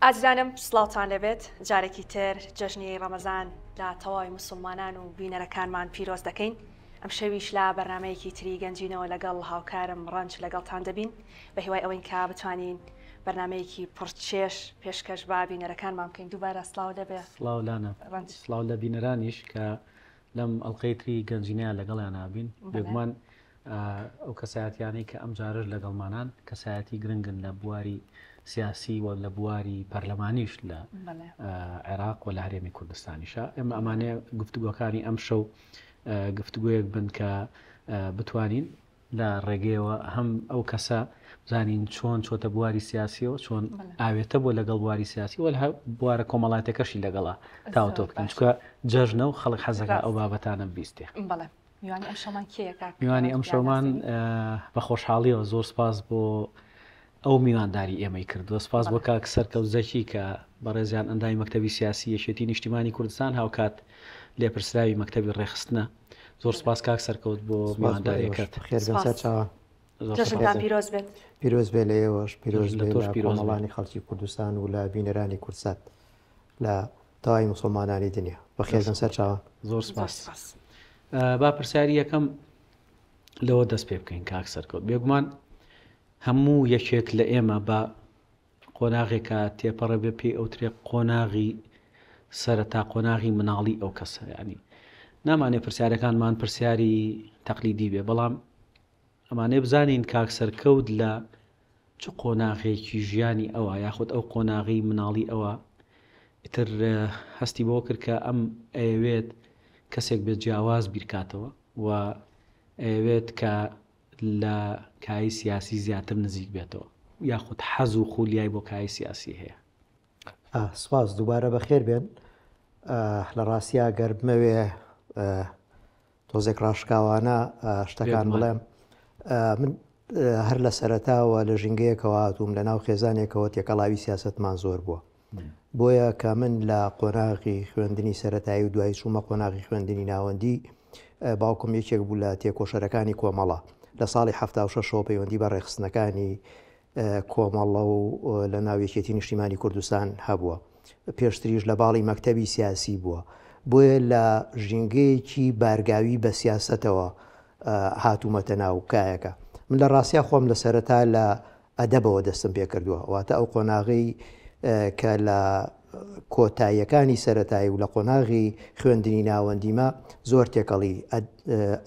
ئازیزانم سڵاوتان لێبێت جارێکی تر جەژنی ڕەمەزان لە تەواوی موسڵمانان و بینەرەکانمان پیرۆز دەکەین ئەم شەویش لە بەرنمەیەکی تری گەنجینەوە لەگەڵ هاوکارم ڕەنج لەگەڵتان دەبین بە هیوای ئەوەین کە بتوانین بەرنمەیەکی پڕچێش پێشکەش بە بینەرەکانمان بکەین دووبارە سڵاو لەبێ سڵاو لانە ڕەنج سڵاو لە بینەرانیش کە لەم ئەڵلقەی تری گەنجینەیان لەگەڵیان نابین بێگومان ئەو کەسایەتیانەی کە ئەمجارەش لەگەڵمانان کەسایەتی گرنگن لە بواری سیاسی و لە بواری پەرلەمانیش لە عێراق و لە هەرێمی کوردستانیشە ئێمە ئەمانەیە گفتوگۆکانی ئەم شەو گفتوگۆیەک بن کە بتوانین لە ڕێگەیەوە هەم ئەو کەسە بزانین چۆن چۆتە بواری سیاسیەوە چۆن ئاوێتە بۆ لەگەڵ بواری سیاسی وەل بوارە کۆمەڵاتەکەشی لەگەڵا تاوتۆ بکەن چکە جەژنە و خەڵک حەزەکە ئەو بابەتانە بیستێ. بەڵێ میوانی ئەمشەومان کێیە کاک میوانی ئەمشەومان بە خۆشحاڵیەوە زۆر سپاس بۆ ئەو میوانداری ئێمەی کردووە سپاس بۆ کاک سەرکەوت زەکی کە بەڕێزیان ئەندامی مەکتەبی سیاسی یەکێتی نیشتیمانی کوردستان هاوکات لێپرسراوی مەکتەبی ڕێخستنە زۆر سپاس کاک سەرکەوت بۆ میوانداریەکەت خێربێن سەرچاوە جەژنتان پیرۆز بێت پیرۆز بێ لە ئێوەش پیرۆز بێ لە کۆمەڵانی خەڵکی کوردستان و لە بینەرانی کوردسات لە تەواوی موسڵمانانی دنیا. بەخێربێن سەرچاوان. زۆر سپاس. با پرسیاری یەکەم لەوە دەست پێ بکەین کاک سەرکەوت بێگومان هەموو یەکێک لە ئێمە بە قۆناغێکە تێپەڕە بێ پێی ئەوترێ قۆناغی سەرەتا قۆناغی مناڵی ئەو کەسە ینی نامانێ پرسیارەکانمان پرسیاری تەقلیدی بێ بەڵام ئەمانەوێ بزانین کاک سەرکەوت لە چ قۆناغێکی ژیانی ئەوە یاخود ئەو قۆناغی مناڵی ئەوە ئیتر هەستی بەوە کرد کە ئەم ئەیەوێت کەسێک بێت جیاواز بیرکاتەوە و ئەیەوێت کە لە کای سیاسی زیاتر نزیک بێتەوە یاخود حەز و خولیای بۆ کای سیاسی هەیە. سپاس دووبارە بەخێر بێن لە ڕاستیا گەر بمەوێ تۆزێک ڕاشکاوانە شتەکان بڵێم من هەر لە سەرەتاوە لە ژینگەیەکەوە هاتووم لە ناو خێزانێکەوە تێکەڵاوی سیاستمان زۆر بووە بۆیە کە من لە قۆناغی خوێندنی سەتایی و دوای چوومە قۆناغی خوێندنی ناوەندی باوکم یەکێک بوو لە تێکۆشەرەکانی کۆمەڵە لە ساڵی 1970 پەیوەندی بە ڕێخستنەکانی کۆمەڵە و لە ناو یەکێتی نیشتیمانی کوردستان هەبووە. پێشتریش لە باڵی مەکتەبی سیاسی بووە. بۆیە لە ژینگەیەکی بارگاوی بە سیاسەتەوە هاتوومەتە ناو کایەکە. من لە ڕاستیا خۆم لە سەرەتا لە ئەدەبەوە دەستم پێکردووە. واتە ئەو قۆناغەی کە لە کۆتاییەکانی سەرەتایی و لە قۆناغی خوێندنی ناوەندیمە زۆر تێکەڵی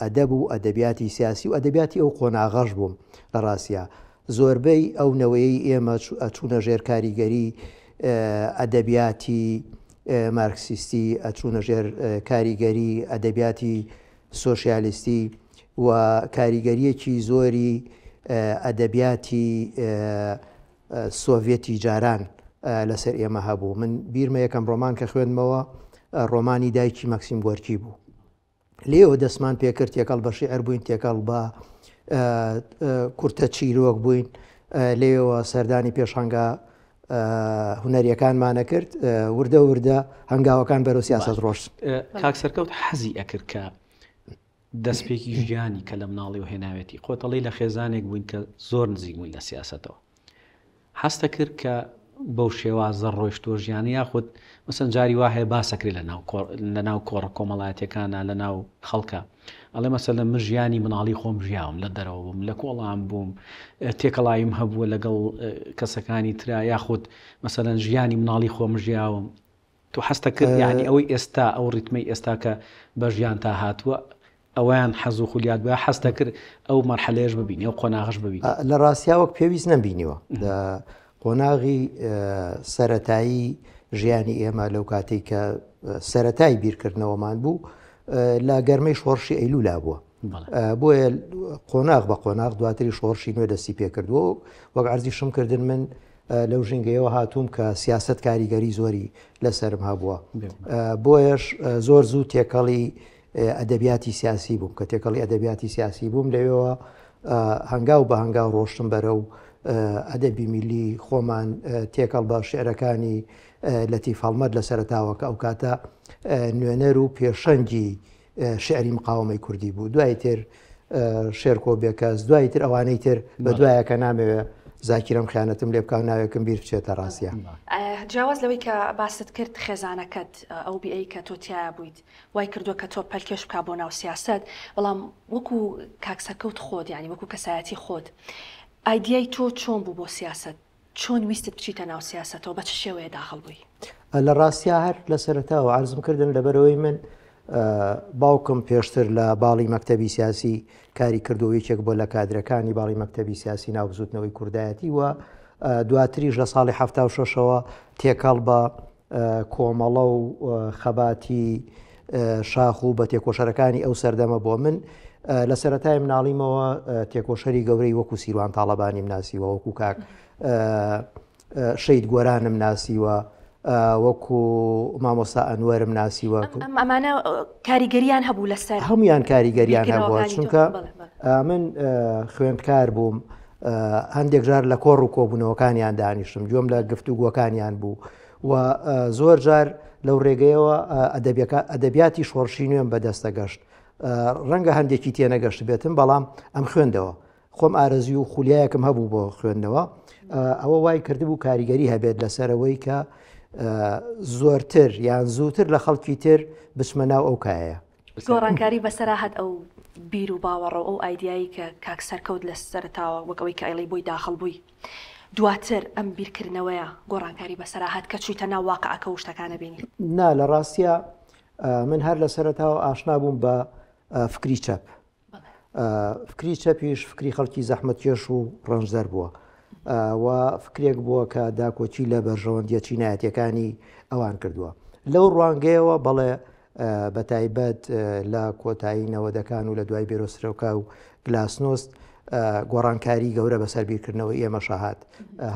ئەدەب و ئەدەبیاتی سیاسی و ئەدەبیاتی ئەو قۆناغەش بووم لە ڕاستیا زۆربەی ئەو نەوەیەی ئێمە ئەچوونە ژێر کاریگەری ئەدەبیاتی مارکسیستی ئەچوونە ژێر کاریگەری ئەدەبیاتی سۆسیالیستی و کاریگەریەکی زۆری ئەدەبیاتی سۆڤێتی جاران لەسەر ئێمە هەبوو. من بیرمە یەکەم ڕۆمان کە خوێندمەوە ڕۆمانی دایکی مەکسیم گۆرکی بوو. لێەوە دەستمان پێکرد تێکەڵ بە شیعر بووین تێکەڵ بە کورتە چیرۆک بووین لێەوە سەردانی پێشانگا هونەریەکانمانە کرد وردە وردە هەنگاوەکان بەرەو سیاست ڕۆشت. کاک سەرکەوت حەزی ئەکرد کە دەستپێکی ژیانی کە لە مناڵیەوە هێناوێتی، خۆت ئەڵێی لە خێزانێک بووین کە زۆر نزیک بووین لە سیاسەتەوە. حەزتە کرد کە بەو شێوازە ڕۆیشتووە ژیانی یاخود مەسەن جاری وا هەیە باسەکرێ لە ناو لە ناو کۆڕە کۆمەڵایەتیەکانە لە ناو خەڵکە ئەڵێ مەسەلەن من ژیانی مناڵی خۆم ژیاوم لە دەرەوە بووم لە کۆڵان بووم تێکەڵاویم هەبووە لەگەڵ کەسەکانی ترا یاخود مەسەلەن ژیانی مناڵی خۆم ژیاوم تۆ حەزتە کرد یانی ئەوەی ئێستا ئەو ڕیتمەی ئێستا کە بە ژیانتا هاتووە ئەوەیان حەز و خولیات بووە حەزتە کرد ئەو مەرحەلەیەش ببینی ئەو قۆناغەش ببینی؟ لە ڕاستیا وەک پێویست نەمبینیوە. لە قۆناغی سەرەتایی ژیانی ئێمە لەو کاتەی کە سەرەتای بیرکردنەوەمان بوو لە گەرمەی شۆڕشی ئەیلولا بووە. بۆیە قۆناغ بە قۆناغ دواتری شۆڕشی نوێ دەستی پێکردووە و وەک عەرزیشم کردن من لەو ژینگەیەوە هاتووم کە سیاسەت کاریگەری زۆری لەسەرم هەبووە بۆیەش زۆر زوو تێکەڵی ئەدەبیاتی سیاسی بووم کە تێکەڵی ئەدەبیاتی سیاسی بووم لەوێوە هەنگاو بە هەنگاو ڕۆشتم بەرە و ئەدەبی میلی خۆمان تێکەڵ بە شعرەکانی لەتیف هەڵمەت لە سەرتاوە کە ئەو کاتە نوێنەر و پێشەنگی شعری مقاومەی کوردی بوو دوای تر شێرکۆ بێکەس دوای تر ئەوانەی تر بە دوایە کە نامەوێ زاکیرەم خیانەتم لێ بکا و ناوێکم بیر بچێتە ڕاستە. جیاواز لەوەی کە باست کرد خێزانەکەت ئەو بیئەی کە تۆ تیایا بوویت وای کردووە کە تۆ پەلکێش بکا بۆ ناو سیاسەت بەڵام وەکو کاک سەرکەوت خۆت یانی وەکو کەسایەتی خۆت ئایدیای تۆ چۆن بوو بۆ سیاسەت چۆن ویستت بچیتە ناو سیاسەتەوە بە چ شێوەیە داخڵ بووی؟ لە ڕاستیا هەر لە سەرەتاوە عەرزم کردن لەبەرئەوەی من باوکم پێشتر لە باڵی مەکتەبی سیاسی کاری کردو یەکێک بۆ لە کادرەکانی باڵی مەکتەبی سیاسی ناو بزوتنەوەی کوردایەتی و دواتریش لە ساڵی 76ەوە تێکەڵ بە کۆمەڵە و خەباتی شاخ و بە تێکۆشەرەکانی ئەو سەردەمە بۆ من لە سەرەتای مناڵیمەوە تێکۆشەری گەورەی وەکو سیروان تاڵەبانیم ناسیوە وەکو کاک شەید گۆرانم ناسیوە وەکو مامۆستا ئەنوەرم ناسیوە ئەمانە کاریگەریان هەبوو لەسەر هەمویان کاریگەریان هەبووە چونکە من خوێندکار بووم هەندێک جار لە کۆڕ و کۆبوونەوەکانیان دانیشتم گوێم لە گفتوگۆکانیان بوو و زۆر جار لەو ڕێگەیەوە ئەدەبیاتی شۆڕشی نوێم بەدەستە گەشت ڕەنگە هەندێکی تێنەگەشت بێتم بەڵام ئەم خوێندەوە خۆم ئارەزوی و خولیایەکم هەبوو بۆ خوێندنەوە ئەوە وای کردبوو کاریگەری هەبێت لەسەرەوەی کە زۆرتر یان زووتر لە خەڵکی تر بچمە ناو ئەو کایە. گۆڕانکاری بەسەرا هات ئەو بیر و باوەڕە و ئەو ئایدیایی کە کاک سەرکەوت لە سەرەتاوە وەک ئەوەی کە ئەیڵێی بۆی داخڵ بووی دواتر ئەم بیرکردنەوەیە گۆڕانکاری بەسەرا هات کە چوویتە ناو واقعەکە و شتەکانە بینی؟ نا لە ڕاستیا من هەر لە سەرەتاوە ئاشنا بووم بە فکری چەپ فکری چەپیش فکری خەڵکی زەحمەتکێش و ڕەنجدەر بووە و فکرێک بووە کە داکۆکی لە بەرژەوەندیە چینایەتەکانی ئەوان کردووە لەو ڕوانگەیەوە بەڵێ بە تایبەت لە کۆتایی نەوەدەکان و لە دوای بێرۆسرۆکا و گلاسنۆست گۆڕانکاری گەورە بەسەر بیرکردنەوەی ئێمەشە هات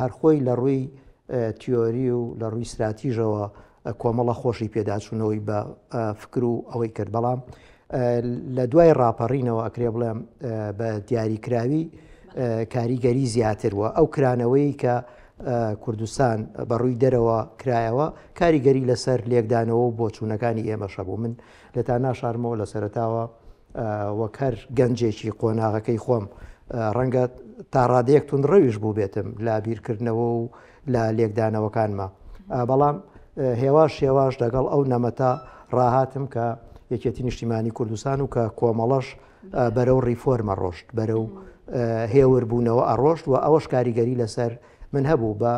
هەر خۆی لە ڕووی تیۆری و لە ڕووی ستراتیژەوە کۆمەڵە خۆشی پێداچوونەوەی بە فکر و ئەوەی کرد بەڵام لە دوای ڕاپەڕینەوە ئەکرێ بڵێم بە دیاریکراوی کاریگەری زیاتر وە ئەو کرانەوەی کە کوردستان بەڕووی دەرەوە کرایەوە کاریگەری لەسەر لێکدانەوە و بۆچوونەکانی ئێمەشە بوو من لێتان ناشارمەوە لە سەرتاوە وەک هەر گەنجێکی قۆناغەکەی خۆم ڕەنگە تا ڕادەیەک توندڕەویش بوو بێتم لە بیرکردنەوە و لە لێکدانەوەکانما بەڵام هێواش هێواش لەگەڵ ئەو نەمەتە ڕاهاتم کە یەکێتی نیشتیمانی کوردستان و کە کۆمەڵەش بەرەو ڕیفۆرمە ڕۆشت بەرەو هێوربوونەوە ئەڕۆشت و ئەوەش کاریگەری لەسەر من هەبوو بە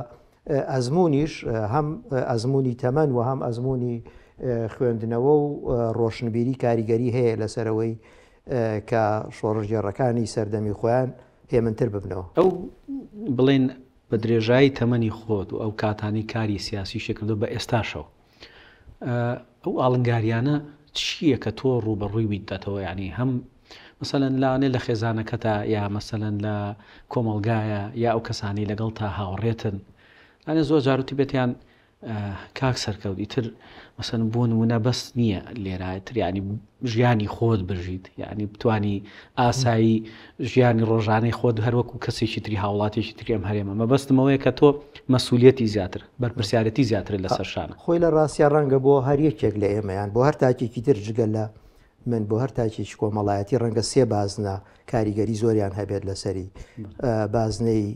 ئەزمونیش هەم ئەزمموی تەمەن و هەم ئەزمموی خوێندنەوە و ڕۆشنبیری کاریگەری هەیە لەسەرەوەی کە شۆڕشگێڕەکانی سەردەمی خۆیان هێمنتر ببنەوە. ئەو بڵێن بە درێژایی تەمەنی خۆت و ئەو کاتانەی کاری سیاسیشت کردووە بە ئێستاشەوە ئەو ئاڵنگاریانە چییە کە تۆ ڕووبەڕووی بیتەتەوە یعنی هەم مەسەلەن لانێ لە خێزانەکەتا یا مەسەلەن لە کۆمەڵگایە یا ئەو کەسانی لەگەڵ تا هاوڕێتن لانێ زۆر جاروتی بێتیان کاک سەرکەوت ئیتر مەسەن بۆ نمونە بەس نییە لێرە تر ینی ژیانی خۆت بژیت یعنی بتانی ئاسایی ژیانی ڕۆژانەی خۆت هەروەکو کەسێکی تری هاوڵاتێکی تری ئەم هەرێمە مەبەستمەوەیە کە تۆ مەسوولەتی زیاتر بەرپرسیارەتی زیاتر لەسەر شانە. خۆی لە ڕاستیا ڕەنگە بۆ هەر یەکێک لە ئێمەیان بۆ هەر تاکێکی تر جگە لە من بۆ هەر تاکێکی کۆمەڵایەتی ڕەنگە سێ بازنە کاریگەری زۆریان هەبێت لەسەری بازنەی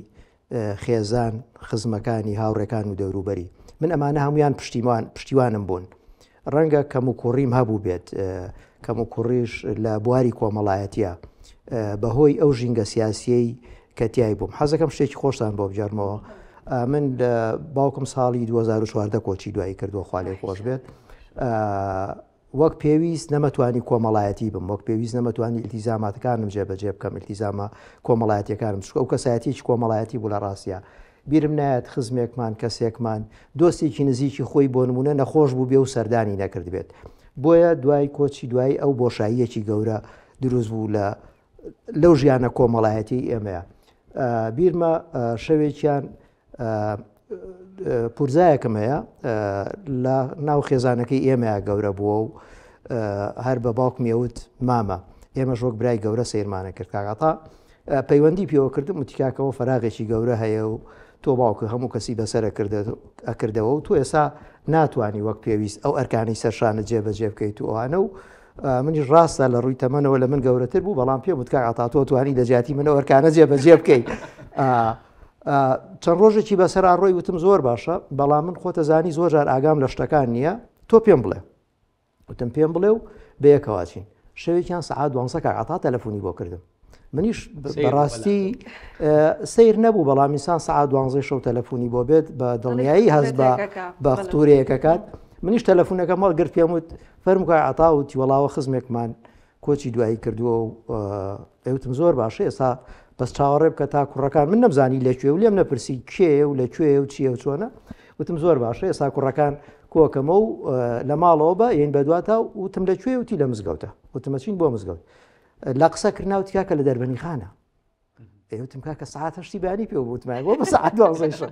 خێزان، خزمەکانی، هاوڕێکان و دەوروبەری. من ئەمانە هەموویان پشتیوان پشتیوانم بوون. ڕەنگە کەموکوڕیم هەبووبێت، کەموکوڕیش لە بواری کۆمەڵایەتیە بەهۆی ئەو ژینگە سیاسیەی کە تیای بووم. حەزەکەم شتێکی خۆشتان بۆ بگێڕمەوە. من باوکم ساڵی 2014 کۆچی دوایی کردووە، خوا لێی خۆش بێت. وەک پێویست نەمەتوانی کۆمەڵایەتی بم، وەک پێویست نەمەتوانی ئیلتیزاماتەکانم جێبەجێ بکەم، ئیلتیزامە کۆمەڵایەتیەکانم، چونکە ئەو کەسایەتیەکی کۆمەڵایەتی بوو لە ڕاستیا. بیرم نایەت خزمێکمان، کەسێکمان، دۆستێکی نزیکی خۆی بۆ نموونە نەخۆش بووبێ و سەردانی نەکردبێت. بۆیە دوای کۆچی دوایی ئەو بۆشاییەکی گەورە دروست بوو لە لەو ژیانە کۆمەڵایەتیەی ئێمەیا. بیرمە شەوێکیان پورزایەکم هەیە لە ناو خێزانەکەی ئێمەیا گەورە بووە و هەر بە باوکمی وت مامە ئێمەش وەک برای گەورە سەیرمانە کرد کاکاتا پەیوەندی پێوە کردم وتی کاکەوە فەراغێکی گەورە هەیە و تۆ باوکە هەموو کەسی بەسەرە ئەکردەوە و تۆ ئێسا ناتوانانی وەک پێویست ئەو ئەرکانی سەرشانە جێبەجێ بکەیت و ئەوانە و منیش ڕاستە لە ڕووی تەمەنەوە لە من گەورەتر بوو بەڵام پێم وت کاک عەتا تۆ توانی لە جیاتی من ئەو ئەرکانە جێبەجێ بکەیت. چەند ڕۆژێکی بەسەر ڕۆی وتم زۆر باشە بەڵام من خۆتەزانی زۆر جار ئاگام لە شتەکان نییە تۆ پێم بڵێ وتم پێم بڵێ و بەیەکەوە چین شەوێکیان سەعات دوانزە کاک عەتا تەلەفۆنی بۆ کردم منیش بەڕاستی سیر نەبوو بەڵام ئینسان سەعات دوانزەی شەو تەلەفۆنی بۆ بێت بە دڵنیایی هەست بە بە ختورەیەکەکات منیش تەلەفۆنەکەم هەڵگرت پێم وت فەرموو کاک عەتا وتی وەڵاوە خزمێکمان کۆچی دوایی کردووە و ئەوتم زۆر باشە ئێستا بەس چاوەڕێ بکە تا کوڕەکان من نەمزانی لە کوێ و لێم نەپرسی کێیە و لە کوێ و چییە و چۆنە وتم زۆر باشە ئێستا کوڕەکان کۆکەمە و لە ماڵەوە بە یین بەدواتا وتم لە کوێ وتی لە مزگەوتە وتمەچین بۆ مزگەوت لە قسە کرناوتی کاکە لە دەربەنی خانە ئێوتم کاکە سعات هەشتی بانی پێ بوتمای بۆ بە سعات دوازدەی شەو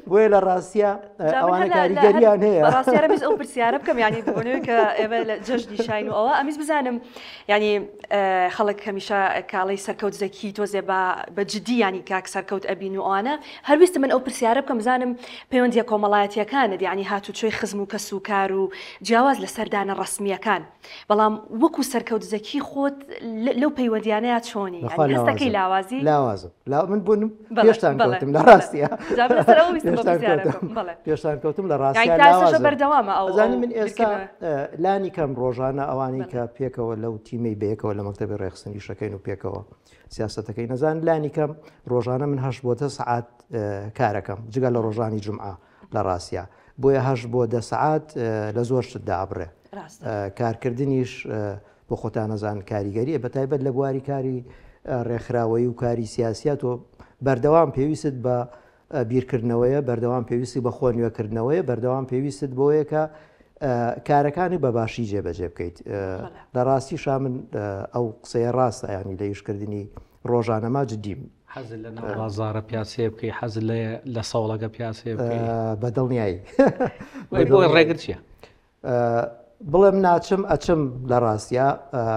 بۆیە لە ڕاستە ئەوانە کاریگەریان هەیە ڕاستیارە ئەو پرسیارە بکەم ینی بۆنەوەی کە ئێمە لە جەژنی شاین و ئەوە ئەمیز بزانم ینی خەڵک هەمیشە کاڵی سەرکەوت زەکی تۆزێ بە بە جدی ینی کاک سەرکەوت ئەبین و ئەوانە هەرویستم من ئەو پرسیارە بکەم بزانم پەیوەندیە کۆمەڵایەتیەکانت یعنی هاتوچۆی خزم و کەس و کار و جیاواز لە سەردانە ڕەسمیەکان بەڵام وەکو سەرکەوت زەکی خۆت لەو پەیوەندیانەیا چۆنی یانی هەستەکەی لاوازی؟ لاوازم لا من بوون پێشتان کەوتم لە ڕاستیە پێشتان کەوتم لە ڕاستیە بەردەوامە ئەوزانی من ئێستا لانی کەم ڕۆژانە ئەوانەی کە پێکەوە لەو تیمەی بەیەکەوە لە مەکتەبی ڕێخستن ئیشەکەین و پێکەوە سیاستەکەی نەزان لانی کەم ڕۆژانە من هەش بۆ دە سەعات کارەکەم جگە لە ڕۆژانی جمعە لە ڕاستە بۆیە هەش بۆ دە سەعات لە زۆر شت دابڕێ کارکردنیش بۆ خۆتان ئەزانن کاریگەریە بە تایبەت لە بواری کاری ڕێکخراوەیی و کاری سیاسیە تۆ بەردەوام پێویستت بە بیرکردنەوەیە بەردەوام پێویستی بە خۆ نوێکردنەوەیە بەردەوام پێویستت بۆیە کە کارەکانی بە باشی جێبەجێ بکەیت لە ڕاستی شا من ئەو قسەیە ڕاستە ینی لە ئیشکردنی ڕۆژانەما جدیم. حەزت لە ناو بازاڕە پیاسەیە بکەی حەزت لە لە سەوڵەکە پیاسەیە بکەی؟ بە دڵنیایی. بۆ ڕێگر چییە؟ بڵێم ناچم ئەچم لە ڕاستیا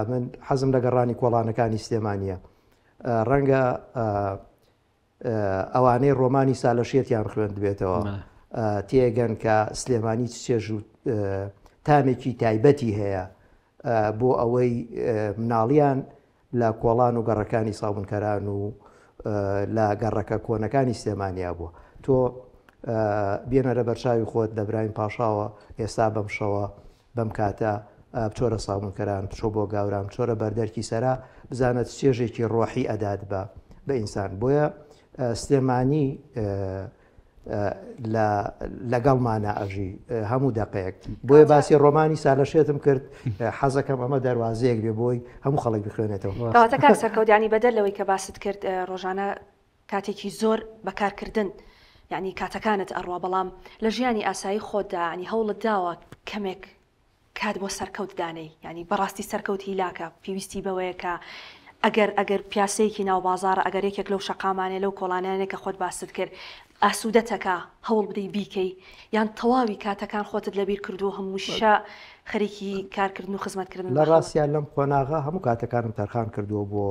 من حەزم لە گەڕانی کۆڵانەکانی سلێمانیە ڕەنگە ئەوانەی ڕۆمانی سالەشێتیان خوێندبێتەوە تێگەن کە سلێمانی چ چێژ و تامێکی تایبەتی هەیە بۆ ئەوەی مناڵیان لە کۆڵان و گەڕەکانی سابونکەران و لە گەڕەکە کۆنەکانی سلێمانیا بووە. تۆ بێنەرە بەرچاوی خۆت لە برایم پاشاوە ئێستا بەم شەوە بەم کاتە بچۆرە سابونکەران، بچۆ بۆ گاوران، بچۆرە بەردەرکی سەرا، بزانە چ چێژێکی ڕۆحی ئەدات بە بە ئینسان. بۆیە سلێمانی لە لەگەڵمانا ئەژی هەموو دەقەیەک بۆیە باسی ڕۆمانی سالەشێتم کرد حەزەکەم ئەمە دەواازەیەک بێ بۆی هەموو خەڵک بخوێنێتەوە. کەواتە کاک سەرکەوت یانی بەدەر لەوەی کە باست کرد ڕۆژانە کاتێکی زۆر بەکارکردن یعنی کاتەکانت ئەڕوا بەڵام لە ژیانی ئاسایی خۆتدا ینی هەوڵت داوە کەمێک کات بۆ سەرکەوت دانێی یانی بەڕاستی سەرکەوت هیلاکە پێویستی بەوەیە کە ئەگەر ئەگەر پیاسەیەکی ناو بازاڕە ئەگەر یەکێک لەو شەقامانەیە لەو کۆڵانانەیە کە خۆت باست کرد ئاسوودەتەکە هەوڵ بدەی بیکەی یان تەواوی کاتەکان خۆتت لەبیر کردووە هەمووشە خەریکی کارکردن و خزمەتکردن لە بە خەڵک. ڕاستیا لەم قۆناغە هەموو کاتەکانم تەرخان کردووە بۆ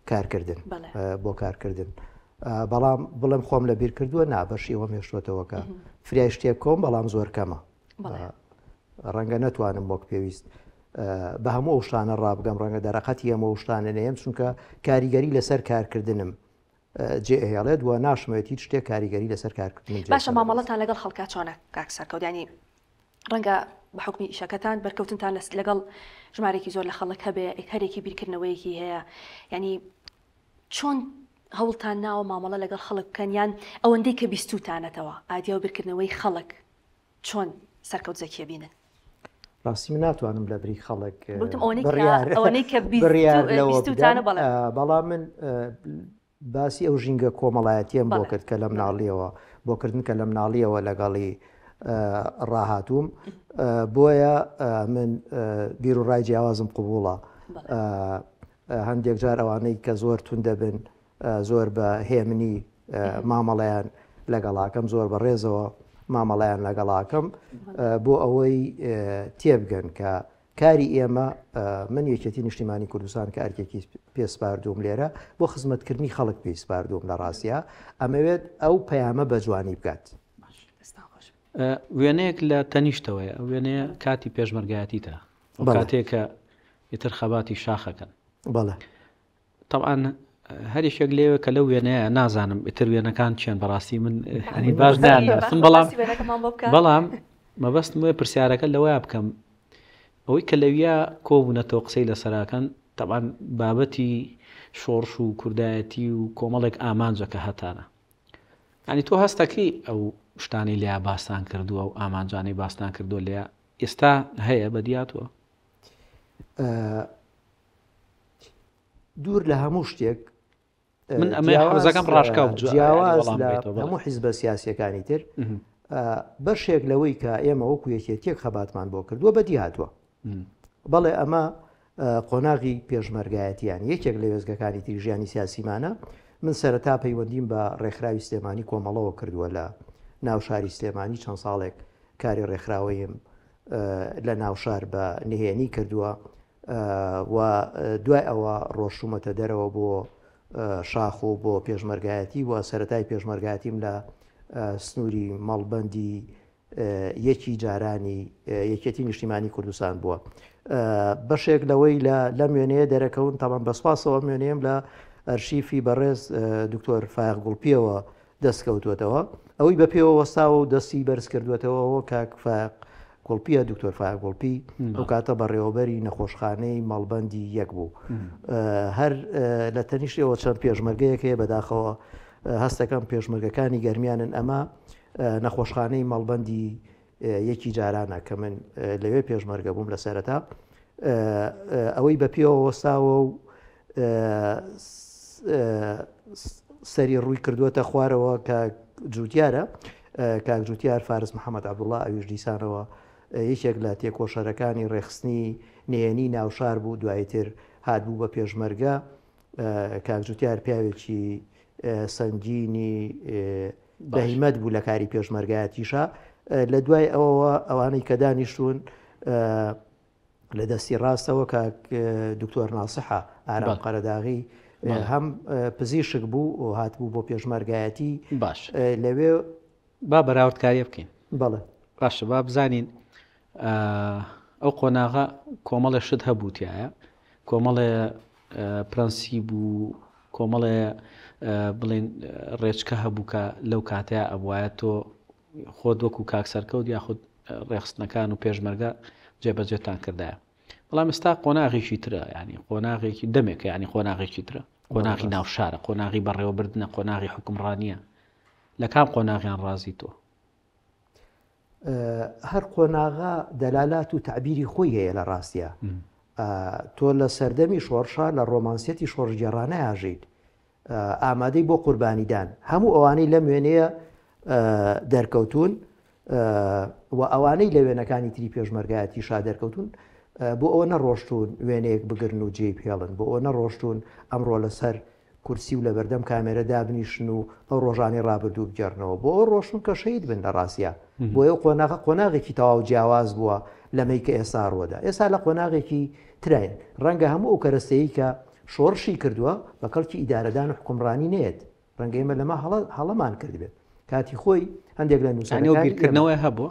کارکردن بەڵێ. بۆ کارکردن بەڵام بڵێم خۆم لەبیر کردووە نا بەشی ئەوەم هێشتۆتەوە کە فریای شتێک کۆم بەڵام زۆر کەمە ڕەنگە نەتوانم وەک پێویست بە هەموو ئەو شتانە ڕابگەم ڕەنگە دەرەقەتی ئەمە و شتانە نەیەم چونکە کاریگەری لەسەر کارکردنم جێ ئەهێڵێت و ناشمەوێت هیچ شتێک کاریگەری لەسەر کارکردنم باشە مامەڵەتان لەگەڵ خەڵکا چۆنە کاک سەرکەوت ینی ڕەنگە بە حکمی ئیشەکەتان بەرکەوتنتان لەگەڵ ژمارێکی زۆر لە خەڵک هەبێ هەرێکی بیرکردنەوەیەکی هەیە ینی چۆن هەوڵتان ناوە مامەڵە لەگەڵ خەڵک بکەن یان ئەوەندەی کە بیستوتانەتەوە ئادیا و بیرکردنەوەی خەڵک چۆن سەرکەوت زەکیە بینن؟ ڕاستی من ناتوانم لە بری خەڵک بەڵام من باسی ئەو ژینگە کۆمەڵایەتیم بۆ کرد کە لە مناڵیەوە بۆکردن کە لە مناڵیەوە لەگەڵی ڕاهاتووم بۆیە من بیر و ڕای جیاوازم قوبوڵە هەندێک جار ئەوانەی کە زۆر تون دەبن زۆر بە هێمنی مامەڵەیان لەگەڵاکەم زۆر بە ڕێزەوە مامەڵەیان لەگەڵاکەم بۆ ئەوەی تێبگەن کە کاری ئێمە من یەکێتی نیشتیمانی کوردستان کە ئەرکێکی پێسپاردووم لێرە بۆ خزمەتکردنی خەڵک پێی سپاردووم لە ڕاستە ئەمەوێت ئەو پەیامە بە جوانی بگات. وێنەیەک لە تەنیشتەوەیە ئەو وێنەیە کاتی پێشمەرگایەتیتە کاتێک کە ئیتر خەباتی شاخەکەن بەڵێ تەبعەن. هەر یەکێک لێوە کە لەو وێنەیە نازانم ئیتر وێنەکان چێن بەڕاستی من هەنی باش ناناسم بەڵام بەڵام مەبەستم وێ پرسیارەکە لەوەیە بکەم ئەوەی کە لەویا کۆبوونەتەوە قسەی لەسەراکەن تەبان بابەتی شۆڕش و کوردایەتی و کۆمەڵێک ئامانجە کە هەتانە ینی تۆ هەستەکەی ئەو شتانەی لیا باستان کردووە و ئامانجانەی باستان کردووە لیا ئێستا هەیە بەدیاتوە دوور لە هەموو شتێک من ئەمە حەزەکەم ڕاشکاو جیاواز لە هەموو حیزبە سیاسیەکانی تر بەشێک لەوەی کە ئێمە وەکو یەکێتیەک خەباتمان بۆ کردووە بەدی هاتووە بەڵێ ئەمە قۆناغی پێشمەرگایەتیان یەکێک لە وێزگەکانی تری ژیانی سیاسیمانە من سەرەتا پەیوەندیم بە ڕێکخراوی سلێمانی کۆمەڵەوە کردووە لە ناو شاری سلێمانی چەند ساڵێک کاری ڕێکخراوەیم لە ناوشار بە نهێنی کردووە و دوای ئەوە ڕۆشتومەتە دەرەوە بۆ شاخ و بۆ پێشمەرگایەتی و سەتای پێشمەرگاتیم لە سنووری مەڵبەندی یەکی جارانی یەکێتی نیشتیمانی کوردستان بووە. بەشێک لەوەی لە لەم وێنەیە دەرەکەون تاوان بەسپاسەوە وێنەیەم لە ئەرشیفی بەڕێز دکتۆر فایق گوڵپیەوە دەست کەوتووەتەوە. ئەوەی بە پێوە وەستاوە و دەستی بەرز کردووەتەوە کاک فایەق گوڵپییە، دکتۆر فایەق گوڵپی ئەو کاتە بەڕێوەبەری نەخۆشخانەی مەڵبەندی یەک بوو. هەر لە تەنیشتەوە چەند پێشمەرگەیەک هەیە بەداخەوە هەستەکەم پێشمەرگەکانی گەرمیانن ئەمە نەخۆشخانەی مەڵبەندی یەکی جارانە کە من لەوێ پێشمەرگە بووم لە سەرەتا ئەوەی بە پێوە وەستاوە و سەری ڕووی کردووەتە خوارەوە کە جوتیارە کاک جوتیار فارس محەممەد عبدوڵڵا ئەویش دیسانەوە یەکێک لە تێکۆشەرەکانی ڕێخستنی نهێنی ناوشار بوو دوایتر هاتبوو بە پێشمەرگە کاک جوتیار پیاوێکی سەنگینی بەهیمەت بوو لە کاری پێشمەرگایەتیشا لە دوای ئەوەوە ئەوانەی کە دانیشتون لە دەستی ڕاستەوە کاک دکتۆر ناسحە ئارام قەرەداغی هەم پزیشک بوو و هاتبوو بۆ پێشمەرگایەتی باش لەوێ با بەراوردکاریە بکەین بەڵێ باشە با بزانین ئەو قۆناغە کۆمەڵێ شت هەبوو تایە کۆمەڵێ پرەنسیب و کۆمەڵێ بڵێن ڕێچکە هەبوو کە لەو کاتەیە ئەبواە تۆ خۆت وەکو کاک سەرکەوت یاخود ڕێخستنەکان و پێشمەرگە جێبەجێتان کردایە بەڵام ئێستا قۆناغێکی ترە ینی قۆناغێکی دەمێکە ینی قۆناغێکی ترە قۆناغی ناوشارە قۆناغی بەڕێوەبردنە قۆناغی حکومڕانیە لە کام قۆناغیان ڕازی تۆ؟ هەر قۆناغە دەلالات و تەعبیری خۆی هەیە لە ڕاستیا تۆ لە سەردەمی شۆڕشا لە ڕۆمانسیەتی شۆڕشگێڕانە ئاژیت ئامادەی بۆ قوربانیدان هەموو ئەوانەی لەم وێنەیە دەرکەوتون و ئەوانەی لە وێنەکانی تری پێشمەرگایەتی شا دەرکەوتون بۆ ئەوە نەڕۆشتون وێنەیەک بگرن و جێی پێڵن بۆ ئەوە نەڕۆشتون ئەمڕۆ لەسەر کورسی و لەبەردەم کامێرە دابنیشن و ئەو ڕۆژانەی ڕابردوو بگێڕنەوە بۆ ئەو ڕۆشتن کە شەهید بن لە ڕاستیا بۆیە ئەو قۆناغە قۆناغێکی تەواو جیاواز بووە لەمەی کە ئێستا ڕووەدا ئێستا لە قۆناغێکی تراین ڕەنگە هەموو ئەو کەرەستەیی کە شۆڕشی کردووە بە کەڵکی ئیدارەدان و حکومڕانی نەیەت ڕەنگە ئێمە لەمە هەڵە هەڵەمان کردبێت کاتی خۆی هەندێک لە نووسەرەکانی بیرکردنەوەی هەبووە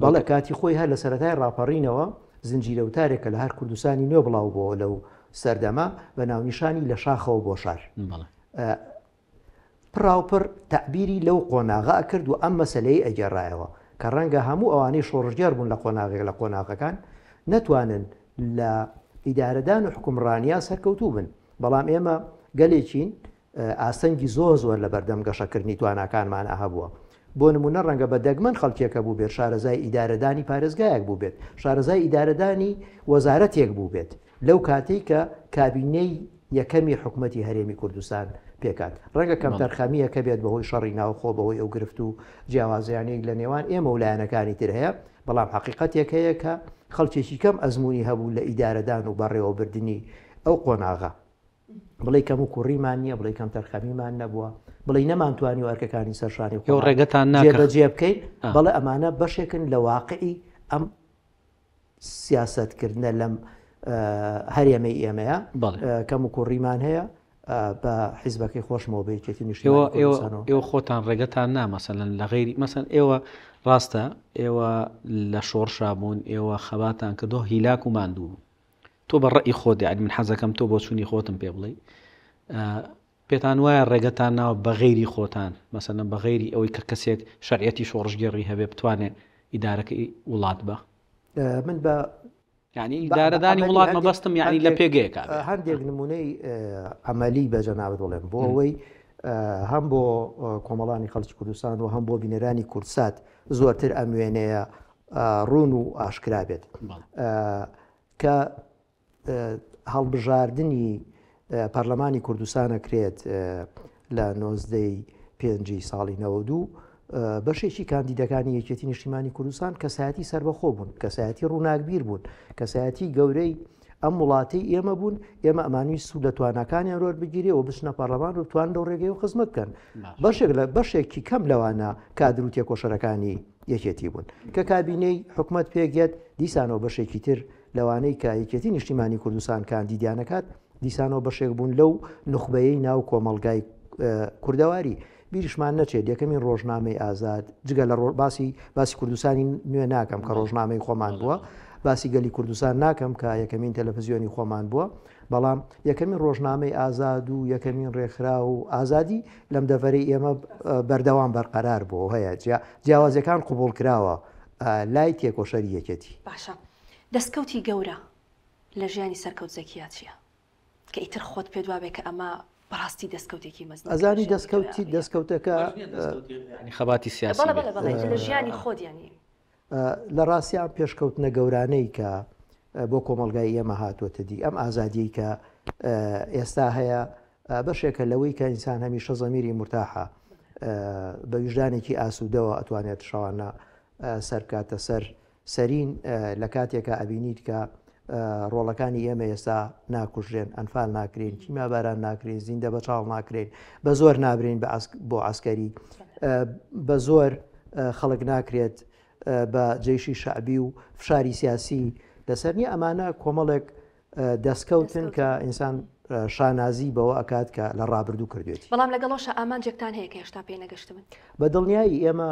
بەڵێ کاتی خۆی هەر لە سەرەتای ڕاپەڕینەوە زنجیرە وتارێک کە لە هەر کوردستانی نوێ بڵاو بۆوە لەو سەردەمە بە ناونیشانی لە شاخەوە بۆ شار پڕاوپڕ تەعبیری لەو قۆناغە ئەکرد و ئەم مەسەلەی ئەگێڕایەوە کە ڕەنگە هەموو ئەوانەی شۆڕشگێڕ بوون لە قۆناغێک لە قۆناغەکان نەتوانن لە ئیدارەدان و حکومڕانیا سەرکەوتوو بن بەڵام ئێمە گەلێکین ئاستەنگی زۆر زۆر لە بەردەم گەشەکردنی تواناکانمانا هەبووە. بۆ نموونە ڕەنگە بە دەگمەن خەڵکێک هەبووبێت شارەزای ئیدارەدانی پارێزگایەک بووبێت، شارەزای ئیدارەدانی وەزارەتێک بووبێت لەو کاتەی کە کابینەی یەکەمی حکومەتی هەرێمی کوردستان پێکهات. ڕەنگە کەمتەرخەمییەک هەبێت بەهۆی شەڕی ناوخۆ، بەهۆی ئەو گرفت و جیاوازیانەی لە نێوان ئێمە و لایەنەکانی تر هەیە، بەڵام حەقیقەتێک هەیە کە خەڵکێکی کەم ئەزموونی هەبوو لە ئیدارەدان و بەڕێوەبردنی ئەو قۆناغە. بڵێی کەم و کوڕیمان نییە، بڵێی کەمتەرخەمیمان نەبووە، بڵێی نەمانتوانیوە ئەرکەکانی سەرشانی خۆمان ڕێگەتان نا کە جێبەجێ بکەین، بەڵێ ئەمانە بەشێکن لە واقعی ئەم سیاسەتکردنە لەم هەرێمەی ئێمەیە، کەم و کوڕیمان هەیە بە حیزبەکەی خۆشمەوە بە یەکێتی نیشتیمانی کوردستانەوە. ئێوە خۆتان ڕێگەتان نا مەسەلەن لە غەیری مەسەن ئێوە ڕاستە ئێوە لە شۆڕشا بوون ئێوە خەباتان کردووە هیلاک و ماندوو بوون تۆ بە ڕەئی خۆت یانی من حەزەکەم تۆ بۆچوونی خۆتم پێ بڵێی. پێتان وایە ڕێگەتان ناوە بە غەیری خۆتان، مەسەلەن بە غەیری ئەوەی کە کەسێک شەرعیەتی شۆڕشگێڕی هەبێ بتوانێ ئیدارەکەی وڵات بە؟ من بە یعنی ئیدارەدانی وڵات مەبەستم یعنی لە پێگەیەکا بێ. هەندێک نمونەی عەمەلی بە جەنابت بڵێم بۆ ئەوەی هەم بۆ کۆمەڵانی خەڵکی کوردستان و هەم بۆ بینەرانی کوردسات زۆرتر ئەم وێنەیە ڕوون و ئاشکرا بێت کە هەڵبژاردنی پەرلەمانی کوردستان ئەکرێت لە نۆزدەی پێنجی ساڵی 92 بەشێکی کاندیدەکانی یەکێتی نیشتیمانی کوردستان کەسایەتی سربەخۆ بوون کەسایەتی ڕووناکبیر بوون کەسایەتی گەورەی ئەم وڵاتی ئێمە بوون ئێمە ئەمانوی سوود لە تواناکانیان وەربگیرێ و بچنە پەرلەمان و توان لەو ڕێگەی و خزمەت بکەن بەشێک لە بەشێکی کەم لەوانە کادر و تێکۆشەرەکانی یەکێتی بوون کە کابینەی حکومت پێکێت دیسانەوە بەشێکی تر لەوانەی کە یەکێتی نیشتیمانی کوردستان کاندیدیان ئەکات، دیسانەوە بەشێک بوون لەو نوخبەیەی ناو کۆمەڵگای کوردەواری. بیریشمان نەچێت یەکەمین ڕۆژنامەی ئازاد، جگە لە باسی باسی کوردستانی نوێ ناکەم کە ڕۆژنامەی خۆمان بووە، باسی گەلی کوردستان ناکەم کە یەکەمین تەلەفزیۆنی خۆمان بووە، بەڵام یەکەمین ڕۆژنامەی ئازاد و یەکەمین ڕێکخراو و ئازادی لەم دەڤەرەی ئێمە بەردەوام بەرقەرار بووە و هەیە، جیاوازیەکان قبوڵکراوە لای تێکۆشەری یەکێتی. باشە دەستکەوتی گەورە لە ژیانی سەرکەوت زەکیا چیە؟ کە ئیتر خۆت پێت وابێ کە ئەمە بەڕاستی دەستکەوتێکی مەزنە کە لە ئەزانی ژیانی تۆیا دەستکەوتی هەیە. دەستکەوتەکە باش نیە دەستکەوتی یانی خەباتی سیاسی بەڵێ بێت. بەڵێ بەڵێ ئیتر لە ژیانی خۆت یانی. لە ڕاستیا ئەم پێشکەوتنە گەورانەی کە بۆ کۆمەڵگای ئێمە هاتووەتە دی، ئەم ئازادیەی کە ئێستا هەیە بەشێکە لەوەی کە ئینسان هەمیشە زەمیری مورتاحە، بە ویژدانێکی ئاسوودەوە ئەتوانێت شەوانە سەر بکاتە سەر سەرین لە کاتێکا ئەبینیت کە ڕۆڵەکانی ئێمە ئێستا ناکوژرێن، ئەنفال ناکرێن، کیمیاباران ناکرێن، زیندە بەچاڵ ناکرێن، بە زۆر نابرێن بۆ عەسکەری، بە زۆر خەڵک ناکرێت بە جەیشی شەعبی و فشاری سیاسی لەسەر نییە، ئەمانە کۆمەڵێک دەستکەوتن کە ئینسان شانازی بەوە ئەکات کە لە ڕابردوو کردوێتی. بەڵام لەگەڵەوشا ئامانجێکتان هەیە کە هێشتا پێی نەگەشتبن؟ بە دڵنیایی ئێمە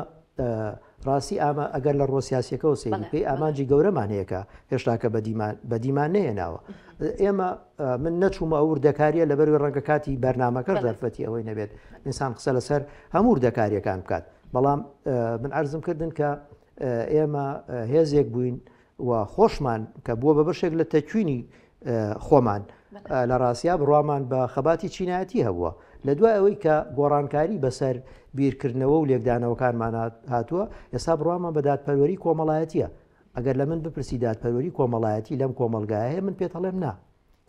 ڕاستی ئامە ئەگەر لە ڕووە سیاسیەکەوە سەیری بکەی ئامانجی گەورەمان هەیە کە هێشتاکە بەدیمان بەدیمان نەهێناوە. ئێمە من نەچوومە ئەو وردەکاریە لەبەروی ڕەنگە کاتی بەرنامەکەش دەرفەتی ئەوەی نەبێت ئینسان قسە لەسەر هەموو وردەکاریەکان بکات. بەڵام من عەرزم کردن کە ئێمە هێزێک بووین و خۆشمان کە بووە بە بەشێک لە تەکوینی خۆمان لە ڕاستیا بڕوامان بە خەباتی چینایەتی هەبووە لە دوای ئەوەی کە گۆڕانکاری بەسەر بیرکردنەوە و لێکدانەوەکانمان هاتووە ئێستا بڕوامان بە دادپەروەری کۆمەڵایەتیە ئەگەر لە من بپرسی دادپەروەری کۆمەڵایەتی لەم کۆمەڵگایە هەیە من پێت هەڵێم نا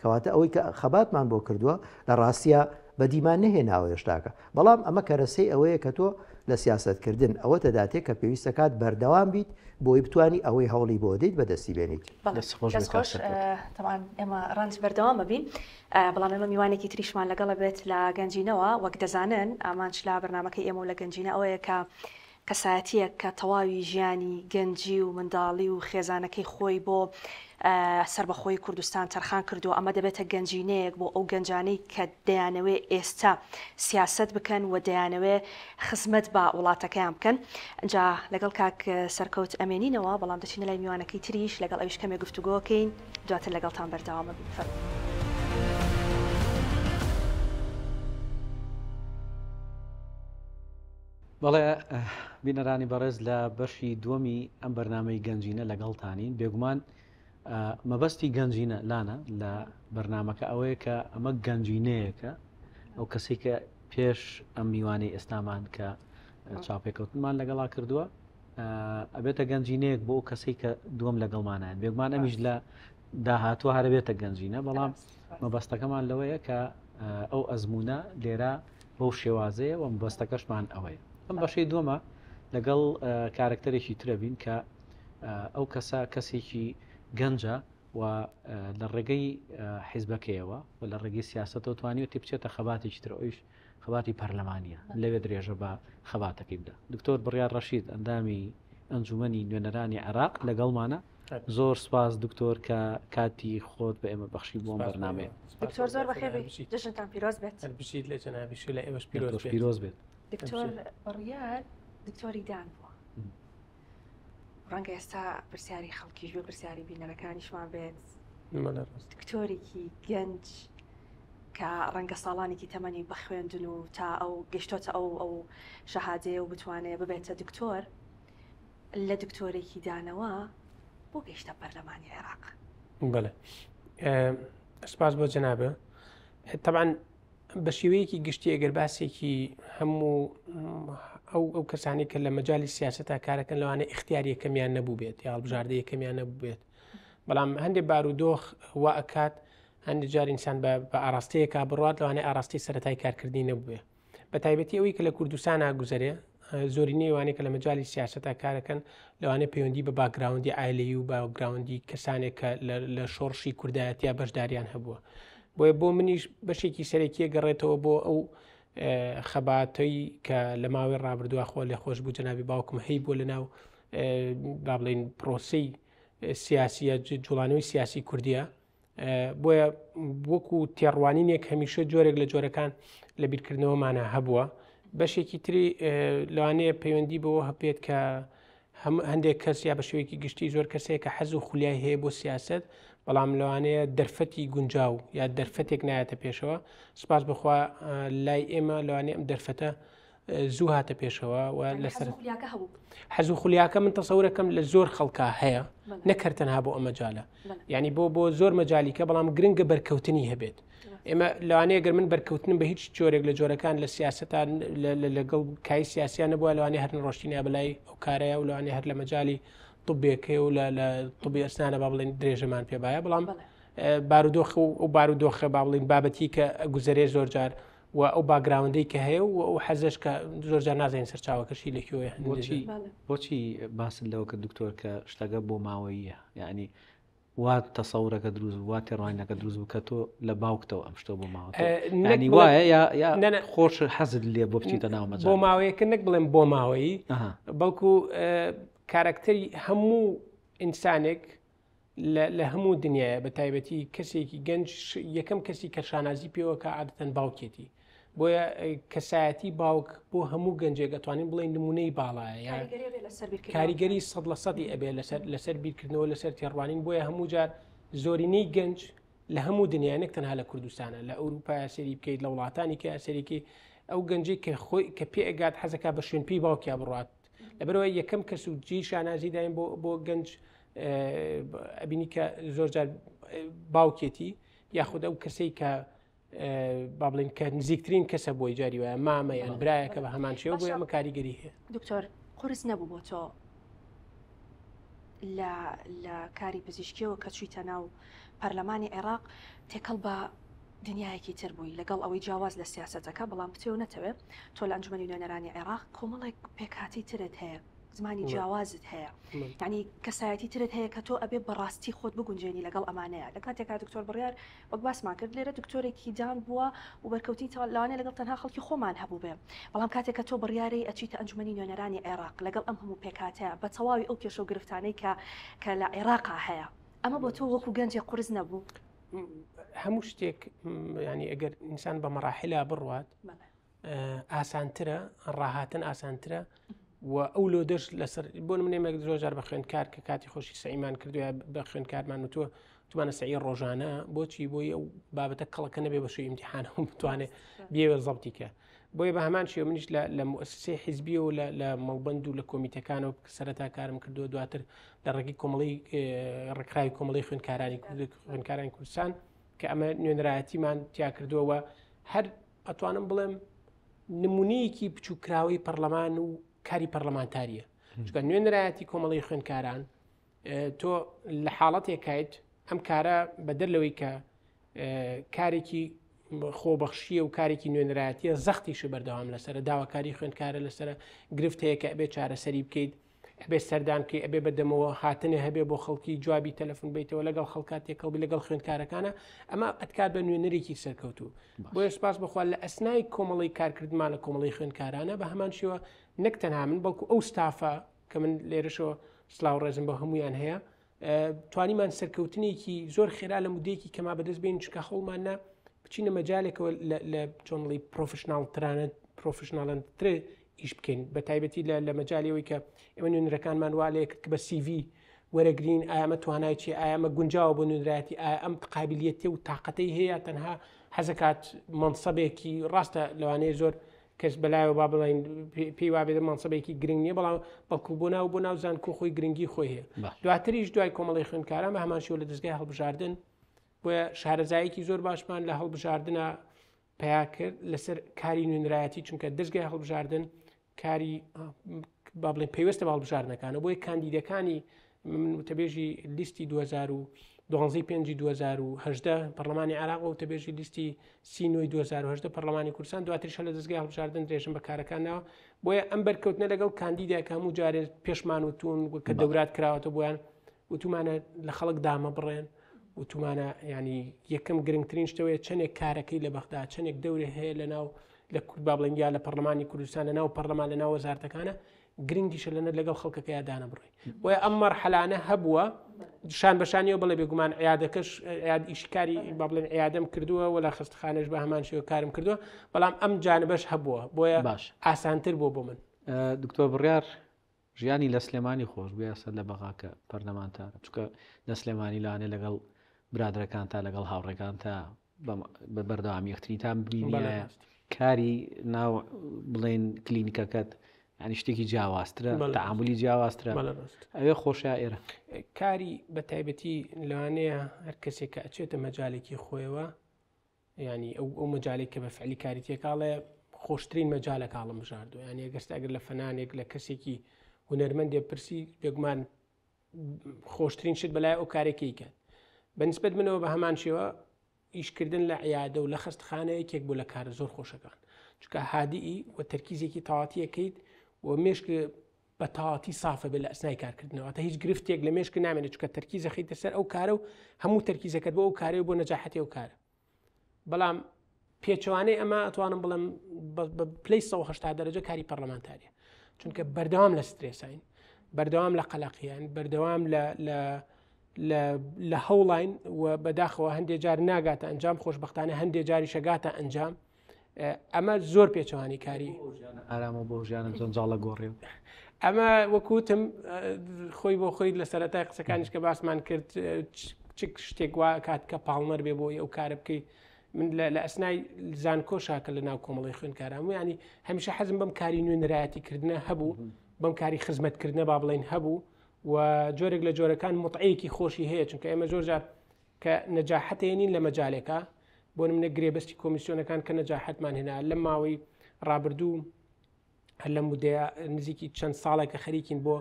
کەواتە ئەوەی کە خەباتمان بۆ کردووە لە ڕاستیا بەدیمان نەهێناوە هێشتاکە، بەڵام ئەمە کەرەسەی ئەوەیە کە تۆ لە سیاسەتکردن ئەوە تەداتێ کە پێویستە کات بەردەوام بیت بۆی بتوانی ئەوەی هەوڵی بۆ دەیت بەدەستی بێنیت. بەڵێ دەست خۆش دەست بێت کاک خۆش سەرکەوت. تەبعەن ئێمە ڕەنج بەردەوام ئەبین بەڵام ئێمە میوانێکی تریشمان لەگەڵ ئەبێت لە گەنجینەوە وەک دەزانن ئامانج لە بەرنامەکەی ئێمە و لە گەنجینە ئەوەیە کە کەسایەتییەک کە تەواوی ژیانی گەنجی و منداڵی و خێزانەکەی خۆی بۆ سەربەخۆیی کوردستان تەرخان کردووە، ئەمە دەبێتە گەنجینەیەک بۆ ئەو گەنجانەی کە دەیانەوێ ئێستا سیاسەت بکەن و دەیانەوێ خزمەت بە وڵاتەکەیان بکەن. ئینجا لەگەڵ کاک سەرکەوت ئەمێنینەوە، بەڵام دەچینە لای میوانەکەی تریش، لەگەڵ ئەویش کەمێک گفتوگۆکەین، دواتر لەگەڵتان بەردەوام ئەبین. فەرموو. بەڵێ بینەرانی بەڕێز لە بەشی دووەمی ئەم بەرنامەی گەنجینە لەگەڵتانین بێگومان مەبەستی گەنجینە لانە لە بەرنمەکە ئەوەیە کە ئەمە گەنجینەیەکە ئەو کەسێک کە پێش ئەم میوانەی ئێستامان کە چاپێکەوتنمان لەگەڵا کردووە ئەبێتە گەنجینەیەک بۆ ئەو کەسێک کە دووەم لەگەڵمانە بێگومان ئەمیش لە داهاتوو هەربێتە گەنجینە بەڵام مەبەستەکەمان لەوەیە کە ئەو ئەزمونە لێرە بەو شێوازەیە و مەبەستەکەشمان ئەوەیە ئەم بەشەی دووەمە لەگەڵ کارەکتەرێکی ترە بین کە ئەو کەسە کەسێکی گەنجە و لە ڕێگەی حیزبەکەیەوە و لە ڕێگەی سیاستەوە توانیوەتی بچێتە خەباتێکی تر ئەویش خەباتی پەرلەمانیە لەوێ درێژە بە خەباتەکەی بدا دکتۆر بڕیار ڕەشید ئەندامی ئەنجومەنی نوێنەرانی عێراق لەگەڵمانە زۆر سپاس دکتۆر کە کاتی خۆت بە ئێمە بەخشی بۆم بەرنامەیە. دکتۆر زۆر بەخێر بێی جەژنتان پیرۆز بێت. هەر بژیت لە جەنابیش و لە ئێوەش پیرۆز تۆش بێت. پیرۆز بێت. دکتۆر بڕیار دکتۆری دان بووە. ڕەنگە ئێستا پرسیاری خەڵکیش بێ پرسیاری بینەرەکانیشمان بێت. بەڵێ ڕاست. دکتۆرێکی گەنج. کە ڕەنگە ساڵانێکی تەمەنی بە خوێندن و تا ئەو گەشتۆتە ئەو ئەو شەهادەیە و بتوانێ ببێتە دکتۆر لە دکتۆرێکی دانەوە بۆ گەیشتە پەرلەمانی عێراق؟ بەڵێ سپاس بۆ جەنابە تەبعەن بە شێوەیەکی گشتی ئەگەر باسێکی هەموو ئەو ئەو کەسانی کە لە مەجای سیاسەتا کارەکەن لەوانە اختیار یەکەمیان نەبوو بێت یا هەڵبژاردە یەکەمیان نەبوو بێت بەڵام هەندێک بارودۆخ وا ئەکات هەندێک جار ئینسان بە ئاراستەیەکا بڕات لەوانەیە ئاراستەی سەتای کارکردنی نەبووێ بە تایبەتی ئەوەی کە لە کوردستانا گوزەرێ زۆرینەی ئەوانەی کە لە مەجالی سیاسەتا کارەکەن لەوانەیە پەیوەندی بە باکگراوندی عایلەیی و باکگراوندی کەسانێک کە لە شۆڕشی کوردایەتیا بەشداریان هەبووە بۆیە بۆ منیش بەشێکی سەرەکیە گەڕێتەوە بۆ ئەو خەباتەی کە لە ماوەی ڕابردووە خۆ لێ خۆش بوو جەنابی باوکم هەی بووە لە ناو با بڵین پرۆسی سیاسیە جوڵانەوەی سیاسی کوردیە بۆیە وەکو تێڕوانینێک هەمیشە جۆرێک لە جۆرەکان لە بیرکردنەوەمانە هەبووە بەشێکی تری لەوانەیە پەیوەندی بەوە هەبێت کە هەندێک کەس یا بە شێوەیەکی گشتی زۆر کەسێک کە حەز و خولیای هەیە بۆ سیاست بەڵام لەوانەیە دەرفەتی گونجاو یا دەرفەتێک نایەتە پێشەوە سپاس بخوا لای ئێمە لەوانەیە ئەم دەرفەتە زوو هاتە پێشەوە و لەسەر حەز و خولیاکە من تەسەورەکەم لە زۆر خەڵکا هەیە نەکەر تەنها بۆ ئەم مەجالە یعنی بۆ بۆ زۆر مەجالیکە بەڵام گرنگە بەرکەوتنی هەبێت ئێمە لەوانەیە گەر من بەرکەوتنم بە هیچ جۆرێک لە جۆرەکان لە سیاستان لەگەڵ کای سیاسیان نەبووە لەوانەیە هەر ڕۆشتینە بەلای ئەو کارەیە و لەوانەیە هەر لە مەجای طبێکەکەی و لە طبی ئەسنانە با بڵێن درێژەمان پێبایە بەڵام بارودۆخ و بارودۆخە با بڵین بابەتی کە گوزەرێ زۆر جار و ئەو باکگراوندەی کە هەیە و ئەو حەزەش کە زۆر جار نازانین سەرچاوەکەشی لە کوێیە. بۆچی بۆچی باست لەوە کرد دکتۆر کە شتەکە بۆ ماوەییە یعنی وا تەسەورەکە دروست بوو وا تێڕوانینەکە دروست بوو کە تۆ لە باوکتەوە ئەم شتە بۆ ماوە ینی وایە یا یا خۆش حەزت لێ بۆ بچیتە ناو مەجال بۆ ماوەیەکە نەک بڵێم بۆ ماوەیی بەڵکو کارەکتەری هەموو ئینسانێک لە هەموو دنیاە بە تایبەتی کەسێکی گەنج یەکەم کەسی کە شانازی پێوە کە عادەتەن باوکێتی بۆیە کەسایەتی باوک بۆ هەموو گەنجێک ئەتوانین بڵێن نمونەی باڵایە کاریگەری سەد لە سەدی ئەبێ لەسەر لەسەر بیرکردنەوە لەسەر تێڕوانین بۆیە هەموو جار زۆرینەی گەنج لە هەموو دنیا نەک تەنها لە کوردستانە لە ئەوروپا سەری بکەیت لە وڵاتانی کە سەریکی ئەو گەنجی کە خۆی کە پێگات حەزەکە بە شوێن پێی باوکیا بڕات لەبەرەوە یەکەم کەس و جی شانازی دایم بۆ بۆ گەنج ئەبینی کە زۆر جار باوکێتی یاخود ئەو کەسەی کە با بڵین کە نزیکترین کەسە بۆی جاری وایە مامە یان برایەکە بە هەمان شێوە بۆی ئەمە کاریگەری هەیە دکتۆر قورس نەبوو بۆ تۆ لە لە کاری پزیشکیەوە کە چوویتە ناو پەرلەمانی عێراق تێکەڵ بە دنیایەکی تر بووی لەگەڵ ئەوەی جیاواز لە سیاسەتەکە بەڵام بتەوێ و نەتەوێ تۆ لە ئەنجومەنی نوێنەرانی عێراق کۆمەڵێک پێکهاتەی ترت هەیە زمانی جیاوازت هەیە یعنی کەسایەتی ترت هەیە کە تۆ ئەبێ بەڕاستی خۆت بگونجێنی لەگەڵ ئەمانەیە لە کاتێکا دکتۆر بڕیار وەک باسمان کرد لێرە دکتۆرێکی دان بووە و بەرکەوتنی تا لەوانەیە لەگەڵ تەنها خەڵکی خۆمان هەبوو بێ بەڵام کاتێک کە تۆ بڕیارەی ئەچیتە ئەنجومەنی نوێنەرانی عێراق لەگەڵ ئەم هەموو پێکهاتەیە بە تەواوی ئەو کێشە و گرفتانەی کە کە لە عێراقا هەیە ئەمە بۆ تۆ وەکو گەنجێک قورس نەبوو؟ هەموو شتێک ینی ئەگەر ئینسان بە مەراحلا بڕوات ئاسانترە ڕاهاتن ئاسانترە و ئەو لۆدەش لەسەر بۆ منێمێک زۆر جار بە خوێندکار کە کاتی خۆشی سەیمان کردو بە خوێندکارمان وتووە توانە سەعی ڕۆژانە بۆچی بۆی ئەو بابەتە کەڵەکە نەبێ بە شوی ئیمتحانە و بتوانێت بێوێ زەبتیکە بۆیە بە هەمان شێوە منیش لە موسسەی حیزبیەوە لە مەڵبەند و لە کۆمیتەکانەوە سەرەتا کارم کردووە دواتر لە ڕێگەی کۆمەڵی ڕێکخراوی کۆمەڵی خوێندکارانی خوێندکارانی کوردستان کە ئەمە نوێنەرایەتیمان تیا کردووە هەر ئەتوانم بڵێم نمونەیەکی بچووکراوەی پەرلەمان و کاری پەرلەمانتاریە چونکە نوێنەرایەتی کۆمەڵی خوێندکاران تۆ لە حاڵەتێکایت ئەم کارە بەدەر لەوەی کە کارێکی خۆبەخشیە و کارێکی نوێنەرایەتیە زەختیشە بەردەوام لەسرە داواکاری خوێندکارە لەسرە گرفت هەیە کە ئەبێ چارەسەری بکەیت ئەبێ سەردان بکەی ئەبێ بە دەمەوە هاتنێ هەبێ بۆ خەڵکی جوابی تەلەفۆن بیتەوە لەگەڵ خەڵکات تێکەڵبی لەگەڵ خوێندکارەکانە ئەمە ئەتکات بە نوێنەرێکی سەرکەوتوو بۆیە سپاس بخوا لە ئەسنای کۆمەڵی کارکردمان لە کۆمەڵی خوێندکارانە بە هەمان شێوە نەک تەنها من بەڵکو ئەو ستافە کە من لێرەشەوە سلااو ڕێزم بۆ هەمویان هەیە توانیمان سەرکەوتنێکی زۆر خێرا لە مودەیەکی کەما بەدەست بێن چکە هەوڵمان نا بچینە مەجالێکەوە لە چۆنڵی professional ترانە professional انتر ئیش بکەین بە تایبەتی لە لە مەجالیەوەی کە ئێمە نوێنەرەکانمان وا لێ کرد کە بە CV. وەرەگرین ئایا ئەمە توانای چیە ئایا ئەمە گونجاوە بۆ نوێنەرایەتی ئایا ئەم قابلیەتی و تاقەتەی هەیە تەنها حەزەکات مەنسەبێکی ڕاستە لەوانەیە زۆر کەس بەلایەوە با بڵێن پێی وابێت مەنسەبێکی گرنگ نییە بەڵام بەڵکو بۆ ناو بۆ ناو زانکۆ خۆی گرنگی خۆی هەیە دواتریش دوای کۆمەڵی خوێندکاران بە هەمان شێوە لە دەستگای هەڵبژاردن بۆیە شارەزایەکی زۆر باشمان لە هەڵبژاردنە پیا کرد لەسەر کاری نوێنرایەتی چونکە دەستگای هەڵبژاردن کاری با بڵێن پەیوەستە بە هەڵبژاردنەکانە بۆیە کاندیدەکانی من وتەبێژی لیستی 2012 پێنجی 2010 پەرلەمانی عراق و وتەبێژی لیستی سینۆی 2010 پەرلەمانی کوردستان دواتریش لە دەستگای هەڵبژاردن درێژم بە کارەکان ناوە بۆیە ئەم بەرکەوتنە لەگەڵ کاندیدا کە هەموو جارێت پێشمان وتون کە دەورات کراوەتە بۆیان وتومانە لە خەڵک دامە بڕێن وتومانە ینی یەکەم گرنگترین شتەوەیە چەندێک کارەکەی لە بەغدا چەندێک دەورێ هەیە لە ناو لە کورد با بڵێن یا لە پەرلەمانی کوردستان لە ناو پەرلەمان لە ناو وەزارتەکانە گرنگیشە لەنە لەگەڵ خەڵکەکەیا دانەبڕی بۆیە ئەم مەرحەلانە هەبووە شان بەشانیەوە بڵێ بێگومان عیادەکەش عیاد ئیشکاری با بڵێن عیادەم کردووە و لە خستخانەش بە هەمان شێوە کارم کردووە بەڵام ئەم جانبەش هەبووە بۆیە باش ئاسانتر بوو بۆ من. دکتۆر بڕیار ژیانی لە سلێمانی خۆش بوو یاسە لە بەغا کە پەرلەمانتارە چونکە لە سلێمانی لەوانەیە لەگەڵ برادەرەکانتا لەگەڵ هاوڕێکانتا بە بەردەوام یەکتریتان ببینیایە کاری ناو بڵێن کلینیکەکەت ینی شتێکی جیاوازترە تەعاملی جیاوازترە ئەوێ خۆشە ئێرە کاری بە تایبەتی لەوانەیە هەر کەسێک کە ئەچێتە مەجالێکی خۆیەوە ینی ئەو ئەو مەجالێک کە بە فعلی کاری تێکاڵێ خۆشترین مەجالە کاڵم بژاردو ینی ئەگەرست ئەگەر لە فەنانێک لە کەسێکی هونەرمەندێ پرسی بێگومان خۆشترین شت بەلای ئەو کارێکی کات بەنسبەت منەوە بە هەمان شێوە ئیشکردن لە عیادە و لە خەستخانە یەکێک بوو لە کارە زۆر خۆشەکان چونکە هادیی و تەرکیزێکی تەواوەتیەکەیت و مێشک بە تەواوەتی سافە بێت لە ئەسنای کارکردنەوە تا هیچ گرفتێک لە مێشک نامێنێت چونکە تەرکیز ئەخەیتە سەر ئەو کارە و هەموو تەرکیزەکەت بۆ ئەو کارەیە و بۆ نەجاحەتی ئەو کارە بەڵام پێچەوانەی ئەمە ئەتوانم بڵێم بە پلەی 180 دەرەجە کاری پەرلەمانتاریە چونکە بەردەوام لە سترێسین بەردەوام لە قەلەقیان بەردەوام لە لە لە هەوڵین و بەداخەوە هەندێک جار ناگاتە ئەنجام خۆشببختانە هەندێک جاری شەگاتە ئەنجام ئەمە زۆر پێچەوانی کاری ئارامە بۆ ژیانە جەنجاڵە گۆڕێ ئەمە وەکوتم خۆی بۆ خۆی لە سەرەتای قسەکانیش کە باسمان کرد چ شتێک وا کات کە پاڵنەر بێ بۆی ئەو کارە بکەیت من لە ئەسنای زانکۆ شاکە لە ناو کۆمەڵی خوێندکاران و ینی هەمیشە حەزم بەم کاری نوێنەرایەتی کردنە هەبوو بەم کاری خزمەتکردنە با بڵین هەبوو و جۆرێک لە جۆرەکان متعەیەکی خۆشی هەیە چونکە ئێمە زۆر جار کە نەجاحەتێنین لە مەجالێکە بۆ منە گرێبەستی کۆمیسیۆنەکان کە نەجاحەتمان هێنا لە ماوەی ڕابردوو هەر لەم مودەیە نزیکی چەند ساڵێکە خەریکین بۆ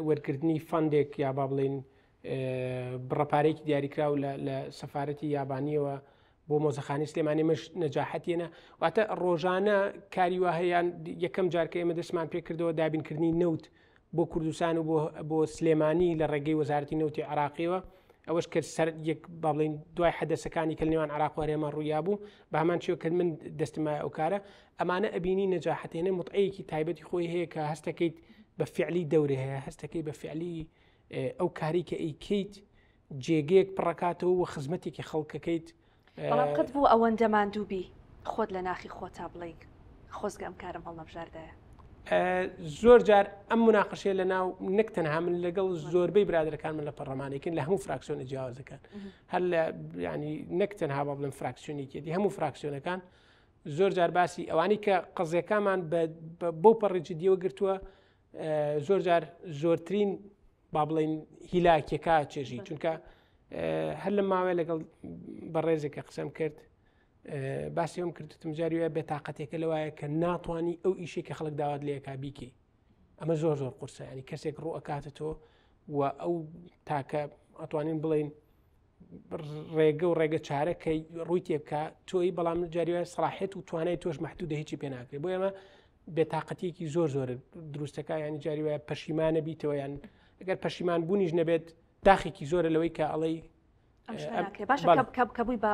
وەرگرتنی فەندێک یا با بڵین بڕەپارێکی دیاریکراو لە سەفاەتی یابانیەوە بۆ مۆزەخانی سلێمانی مش نەجاحەتێنە واتە ڕۆژانە کاری وا هەیەیان یەکەم جارکە ئێمە دەستمان پێکردەوە دابینکردنی نەوت بۆ کوردستان و بۆ سلێمانی لە ڕێگەی وەزارەتی نەوتی عراقیەوە ئەوەش کرد سەر یەک با بڵین دوای حەدەسەکانی کە نێوان عراق و هەرێمە ڕوویا بوو بە هەمان شێوە کرد من دەستمای ئەو کارە ئەمانە ئەبینی نەجاحەتێنە متعەیەکی تایبەتی خۆی هەیە کە هەستەکەیت بە فعلی دەورێ هەیە هەستەکەی بە فعلی ئەو کاری کە ئەیکەیت جێگەیەک پڕەکاتەوە و خزمەتێکی خەڵکەکەیت. بەڵام قەت بوو ئەوەندە ماندوو بی خۆت لە ناخی خۆتا بڵێی خۆزگە ئەم کارەم هەڵنەبژاردایە؟ زۆر جار ئەم مناقشەیە لە ناو نەک تەنها من لەگەڵ زۆربەی برادەرەکان من لە پەرلەمانێکن لە هەموو فراکسیۆنە جیاوازەکان هەر لە ینی نەک تەنها با بڵێم فراکسیۆنێکێتی هەموو فراکسیۆنەکان زۆر جار باسی ئەوانەی کە قەزیەکەمان بۆ پەڕی جدیەوە گرتووە زۆر جار زۆرترین با بڵین هیلاکیەکە چێژی چونکە هەر لە ماوەیە لەگەڵ بەڕێزێک کە قسەم کرد باسی ئەم کردتم جاری وایە بێتاقەتێکە لەوایە کە ناتوانانی ئەو ئیشێک کە خەڵک داوات لەکا بیکەی ئەمە زۆر زۆر قورسە ینی کەسێک ڕوو ئەکاتە تۆ و ئەو تاکە ئەتوانین بڵین ڕێگە و ڕێگە چارە کە ڕووی تێبکە تۆی بەڵام جاری وایە سەڵاحێت و توانای تۆش محدودە هیچی پێ ناکرێت بۆ ئێمە بێتاقەتیەکی زۆر زۆر دروستەکە ینی جاری وایە پەشیمانە بیتەوە یان ئەگەر پەشیمان بوونیش نەبێت داخێکی زۆرە لەوەی کە ئەڵەی باشە کە بووی بە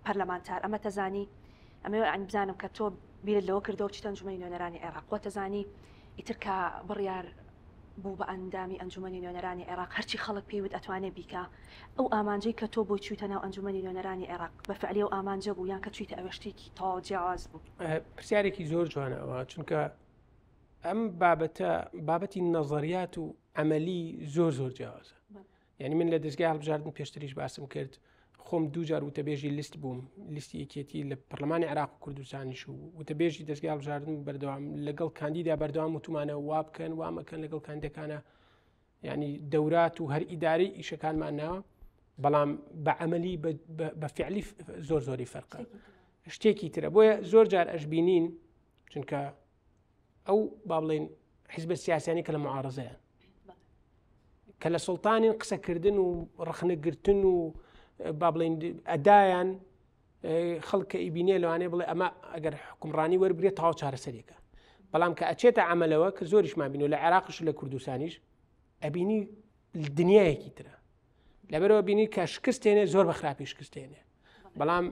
پەرلەمانتار ئەمە تەزانی ئەمە ئەن بزانم کە تۆ بیرت لەوە کردەوە چیتە ئەنجومەنی نوێنەرانی عێراق خۆ تەزانی ئیتر کە بڕیار بوو بە ئەندامی ئەنجومەنی نوێنەرانی عێراق هەرچی خەڵک پێی وت ئەتوانێ بیکا ئەو ئامانجەی کە تۆ بۆی چوویتە ناو ئەنجومەنی نوێنەرانی عێراق بە فعلی ئەو ئامانجە بوو یان کە چوویتە ئەوێ شتێکی تەواو جیاواز بوو؟ پرسیارێکی زۆر جوانە ئەوە چونکە ئەم بابەتە بابەتی نەزەریات و عملی زۆر زۆر جیاوازە یعنی من لە دەستگای هەڵبژاردن پێشتریش باسم کرد خۆم دووجار وتەبێژی لیست بووم لیستی یەکێتی لە پەرلەمانی عراق و کوردستانیش و وتەبێژی دەستگای هەڵبژاردن بەردەوام لەگەڵ کاندیدا بەردەوام وتومانە وا بکەن وا مەکەن لەگەڵ کاندەکانە ینی دەورات و هەر ئیداری ئیشەکانمان ناوە بەڵام بە عملی بە فعلی زۆر زۆری فەرقە شتێکی ترە بۆیە زۆر جار ئەشببینین چونکە ئەو با بڵین حیزبە سیاسیانی کە لە معارزەیان کە لە سوڵتانین قسەکردن و ڕخنەگرتن و با بڵین ئەدایان خەڵکە ئیبینێ لەوانەیە بڵێ ئەمە ئەگەر حکومڕانی وەربگرێت تاو چارەسەرێکە بەڵام کە ئەچێتە عملەوە کە زۆریشمان بینەوە لە عێراقش لە کوردستانیش ئەبینی دنیایەکی ترە لەبەرەوە بینی کە شکستێنێ زۆر بە خراپی شکستێنێ بەڵام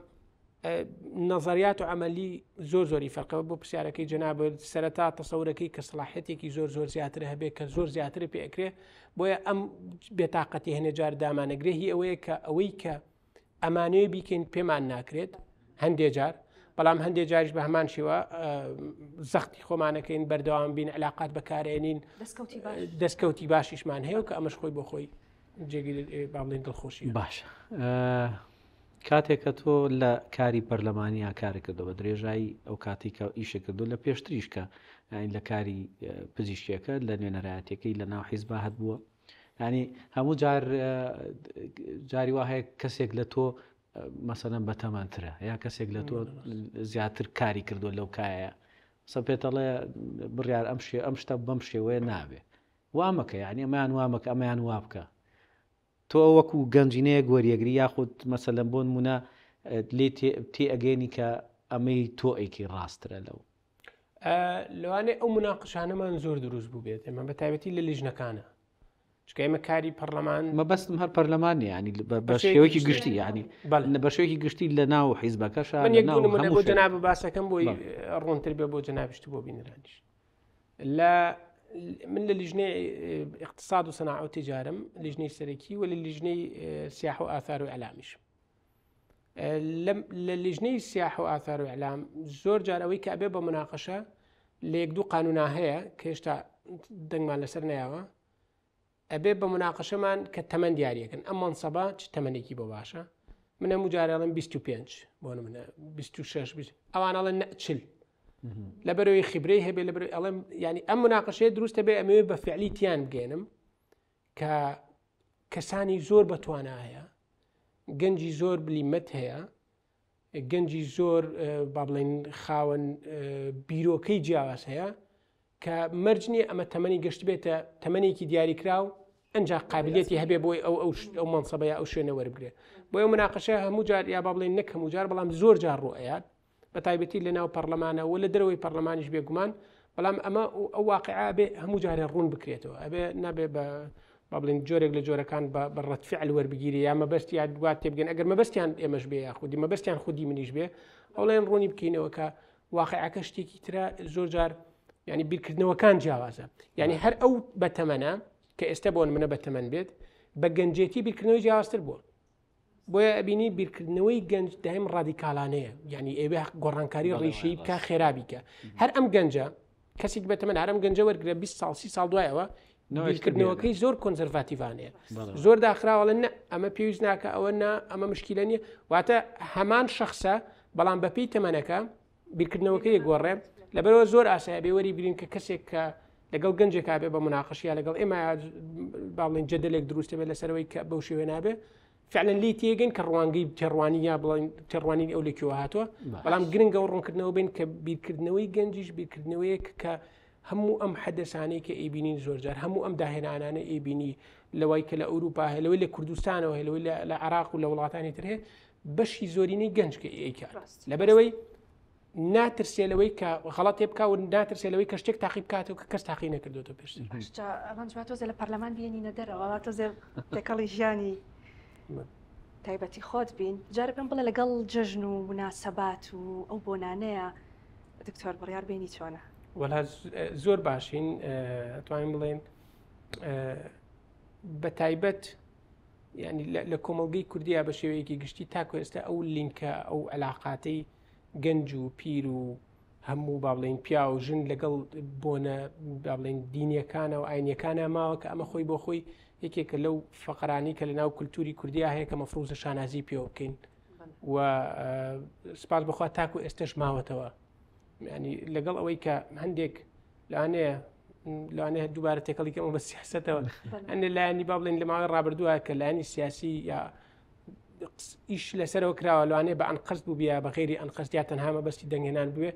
نظریات و عملی زۆر زۆری فەرقەوە بۆ پرسیارەکەی جەنابەت سەرەتا تەسەورەکەی کە سەڵاحەتێکی زۆر زۆر زیاتر هەبێ کە زۆر زیاتر پێ ئەکرێ بۆیە ئەم بێتاقەتی هەنێ جار دامانەگرێ هی ئەوەیە کە ئەوەی کە ئەمانەیە بیکەین پێمان ناکرێت هەندێ جار بەڵام هەندێک جاریش بە هەمان شێوە زەختی خۆمانەکەین بەردەوام بین علااقات بەکارێنین دەستکەوتی باشیشمان هەیە و کە ئەمەش خۆی بۆ خۆی جێگیر با بڵێین دڵخۆشی باشە کاتێک کە تۆ لە کاری پەرلەمانیا کارە کردو بە درێژایی ئەو کاتی کە ئیشە کردو لە پێشتریش کە لە کاری پزیشکیەکە لە نوێنەرایەتەکەی لە ناو حیزبا هەت بووە ینی هەموو جار جاری وا هەیە کەسێک لە تۆ مەسەلەن بەتەمەنترە یا کەسێک لە تۆ زیاتر کاری کردو لەو کایە سە پێتەڵێ بڕیار ئەم شێ ئەم شتە بەم شێوەیە نابێ وامەکە یعنی ئەمەیان وامەکە ئەمەیان وا بکە تۆ وەکو گەنجینەیەک وەریەگری یاخود مەسەلەن بۆ نمونە لێ تێ ئەگەێنی کە ئەمەی تۆ ئەیکەی ڕاسترە لەو. لەوانەیە ئەو مناقشانەمان زۆر دروست بوو بێت ئێمە بە تایبەتی لە لیژنەکانە چکە ئێمە کاری پەرلەمان مەبەستم هەر پەرلەمان ینی بە شێوەیەکی گشتی ینی بە شێوەیەکی گشتی لە ناو حیزبەکەش من یەک نمونە بۆ جەناب باسەکەم بۆی ڕوونتر بێ بۆ جەنابشت بۆ بینەرانیش لە من لە لیژنەی اقتصاد و صناعە و تجارم لیژنەی سەرەکی و لە لیژنەی سیاح و ئاثار و ئەلامیش لە لیژنەی سیاح و ئاثار و ئەلام زۆر جار ئەوەی کە ئەبێ بە مناقەشە لە یەک دوو قانونا هەیە کە هێشتا دەنگمان لەسەر نایەوە ئەبێ بە مناقەشەمان کە تەمەن دیاریەکەن ئەم مەنسەبە چ تەمەنێکی بۆ باشە من هەموو جارێ ئەڵێم 25 بۆ نمونە 26 ئەوان ئەڵێن نە 40 لەبەرەوەی خیبرەی هەبێ لەبەر ئەڵێم ینی ئەم مناقەشەیە دروستە بێ ئەمەوێ بە فعلی تیان بگەێنم کە کەسانی زۆر بەتوانا هەیە گەنجی زۆر بلیمەت هەیە گەنجی زۆر با بڵێن خاوەن بیرۆکەی جیاواز هەیە کە مەرج نییە ئەمە تەمەنی گەشتبێتە تەمەنێکی دیاریکراو ئەجا قابلیەتی هەبێ بۆی ئەو ئەو ئەو مەنسەبەیە ئەو شوێنە وەربگرێ بۆیە مناقەشە هەموو جار یا با بڵێن نەک هەموو جار بەڵام زۆر جار ڕوئەیات بە تایبەتی لە ناو پەرلەمانە و لە دەرەوەی پەرلەمانیش بێگومان بەڵام ئەمە ئەو واقعە بێ هەموو جارێ ڕوون بکرێتەوە ئەبێ نابێ بە با بڵێن جۆرێک لە جۆرەکان بە ڕەتفعل وەربگیری یا مەبەست یا دوات تێبگەن ئەگەر مەبەستیان ئێمەش بێ یاخودی مەبەستیان خودی منیش بێ ئەوڵێن ڕوونی بکەینەوە کە واقعەکە شتێکی ترە زۆر جار ینی بیرکردنەوەکان جیاوازە یعنی هەر ئەو بەتەمەنە کە ئێستا بۆن منە بەتەمەن بێت بە گەنجێتی بیرکردنەوەی جیاوازتر بووە بۆیە ئەبینی بیرکردنەوەی گەنج دایم ڕادیکالانەیە یعنی ئێوێ گۆڕانکاری ڕیشەی بکە خێرا بیکە هەر ئەم گەنجە کەسێک بەتەمەن هەرم گەنجە وەرگرە 20 ساڵ سی ساڵ دوایەوە بیرکردنەوەکەی زۆر کۆنزەرڤاتیڤانەیە زۆر داخراوەڵە نە ئەمە پێویست ناکە ئەوە نا ئەمە مشکیلە نییە واتە هەمان شخصە بەڵام بەپی تەمەنەکە بیرکردنەوەکەی گۆڕێ لەبەرەوە زۆر ئاسایە بێ وەری بگرین کە کەسێک کە لەگەڵ گەنجێکا بێ بە مناقشیا لەگەڵ ئێمە با بڵێن جەدەلێک دروستە بێت لەسەرەوەی کە بەو شێوێ نابێ فعلا لی تێگەن کە ڕوانگەی تێڕوانی یا بڵێن تێڕوانین ئەو لەکوێوە هاتووە بەڵام گرنگە و ڕوونکردنەوە بین کە بیرکردنەوەی گەنجیش بیرکردنەوەیەک کە هەموو ئەم حەدەسانەی کە ئەیبینین زۆرجار هەموو ئەم داهێنانانە ئەیبینی لەوەی کە لە ئەوروپا هەیە لەوەی لە کوردستانەوە هەیە لەوەی لە عراق و لە وڵاتانی تر هەیە بەشی زۆرینەی گەنج کە ئەیکات لەبەرەوەی ناترسێ لەوەی کە غەڵەتێ بکە و ناترسێ لەوەی کە شتێک تاقی بکاتەوە کە کەس تاقی نەکردوێتەوە پێشتر ئەمان تۆزێ لە پەرلەمان بێنینە دەرەوە تۆزێ تێکەڵی ژیانی تایبەتی خۆت بین جارە پێم بڵێ لەگەڵ جەژن و مناسەبات و ئەو بۆنانەیە دکتۆر بڕیار بینی چۆنە؟ وەلا زۆر باشین توانین بڵێن بە تایبەت ینی لە کۆمەلگەی کوردیا بە شێوەیەکی گشتی تاکو ئێستا ئەو لینکە ئەو علااقاتەی گەنج و پیر و هەموو با بڵێین پیاو و ژن لەگەڵ بۆنە با بڵێین دینیەکانە و ئاینیەکانە ماوە کە ئەمە خۆی بۆ خۆی یەکێکە لەو فەقرانی کە لە ناو کولتوری کوردیا هەیە کە مەفروزە شانازی پێوە بکەین و سپاس بخوا تاکو ئێستش ماوەتەوە ینی لەگەڵ ئەوەی کە هەندێک لەوانەیە لەوانەیە دووبارە تێکەڵی کەمەوە بە سیاستەوە هەندێک لایەنی با بڵێن لە ماوەی ڕابردووە کە لایەنی سیاسی یا ئیش لەسەرەوە کراوە لەوانەیە بە ئەنقەست بوو بیا بە غێری ئەنقەست یا تەنها مەبەستی دەنگهێنان بوێ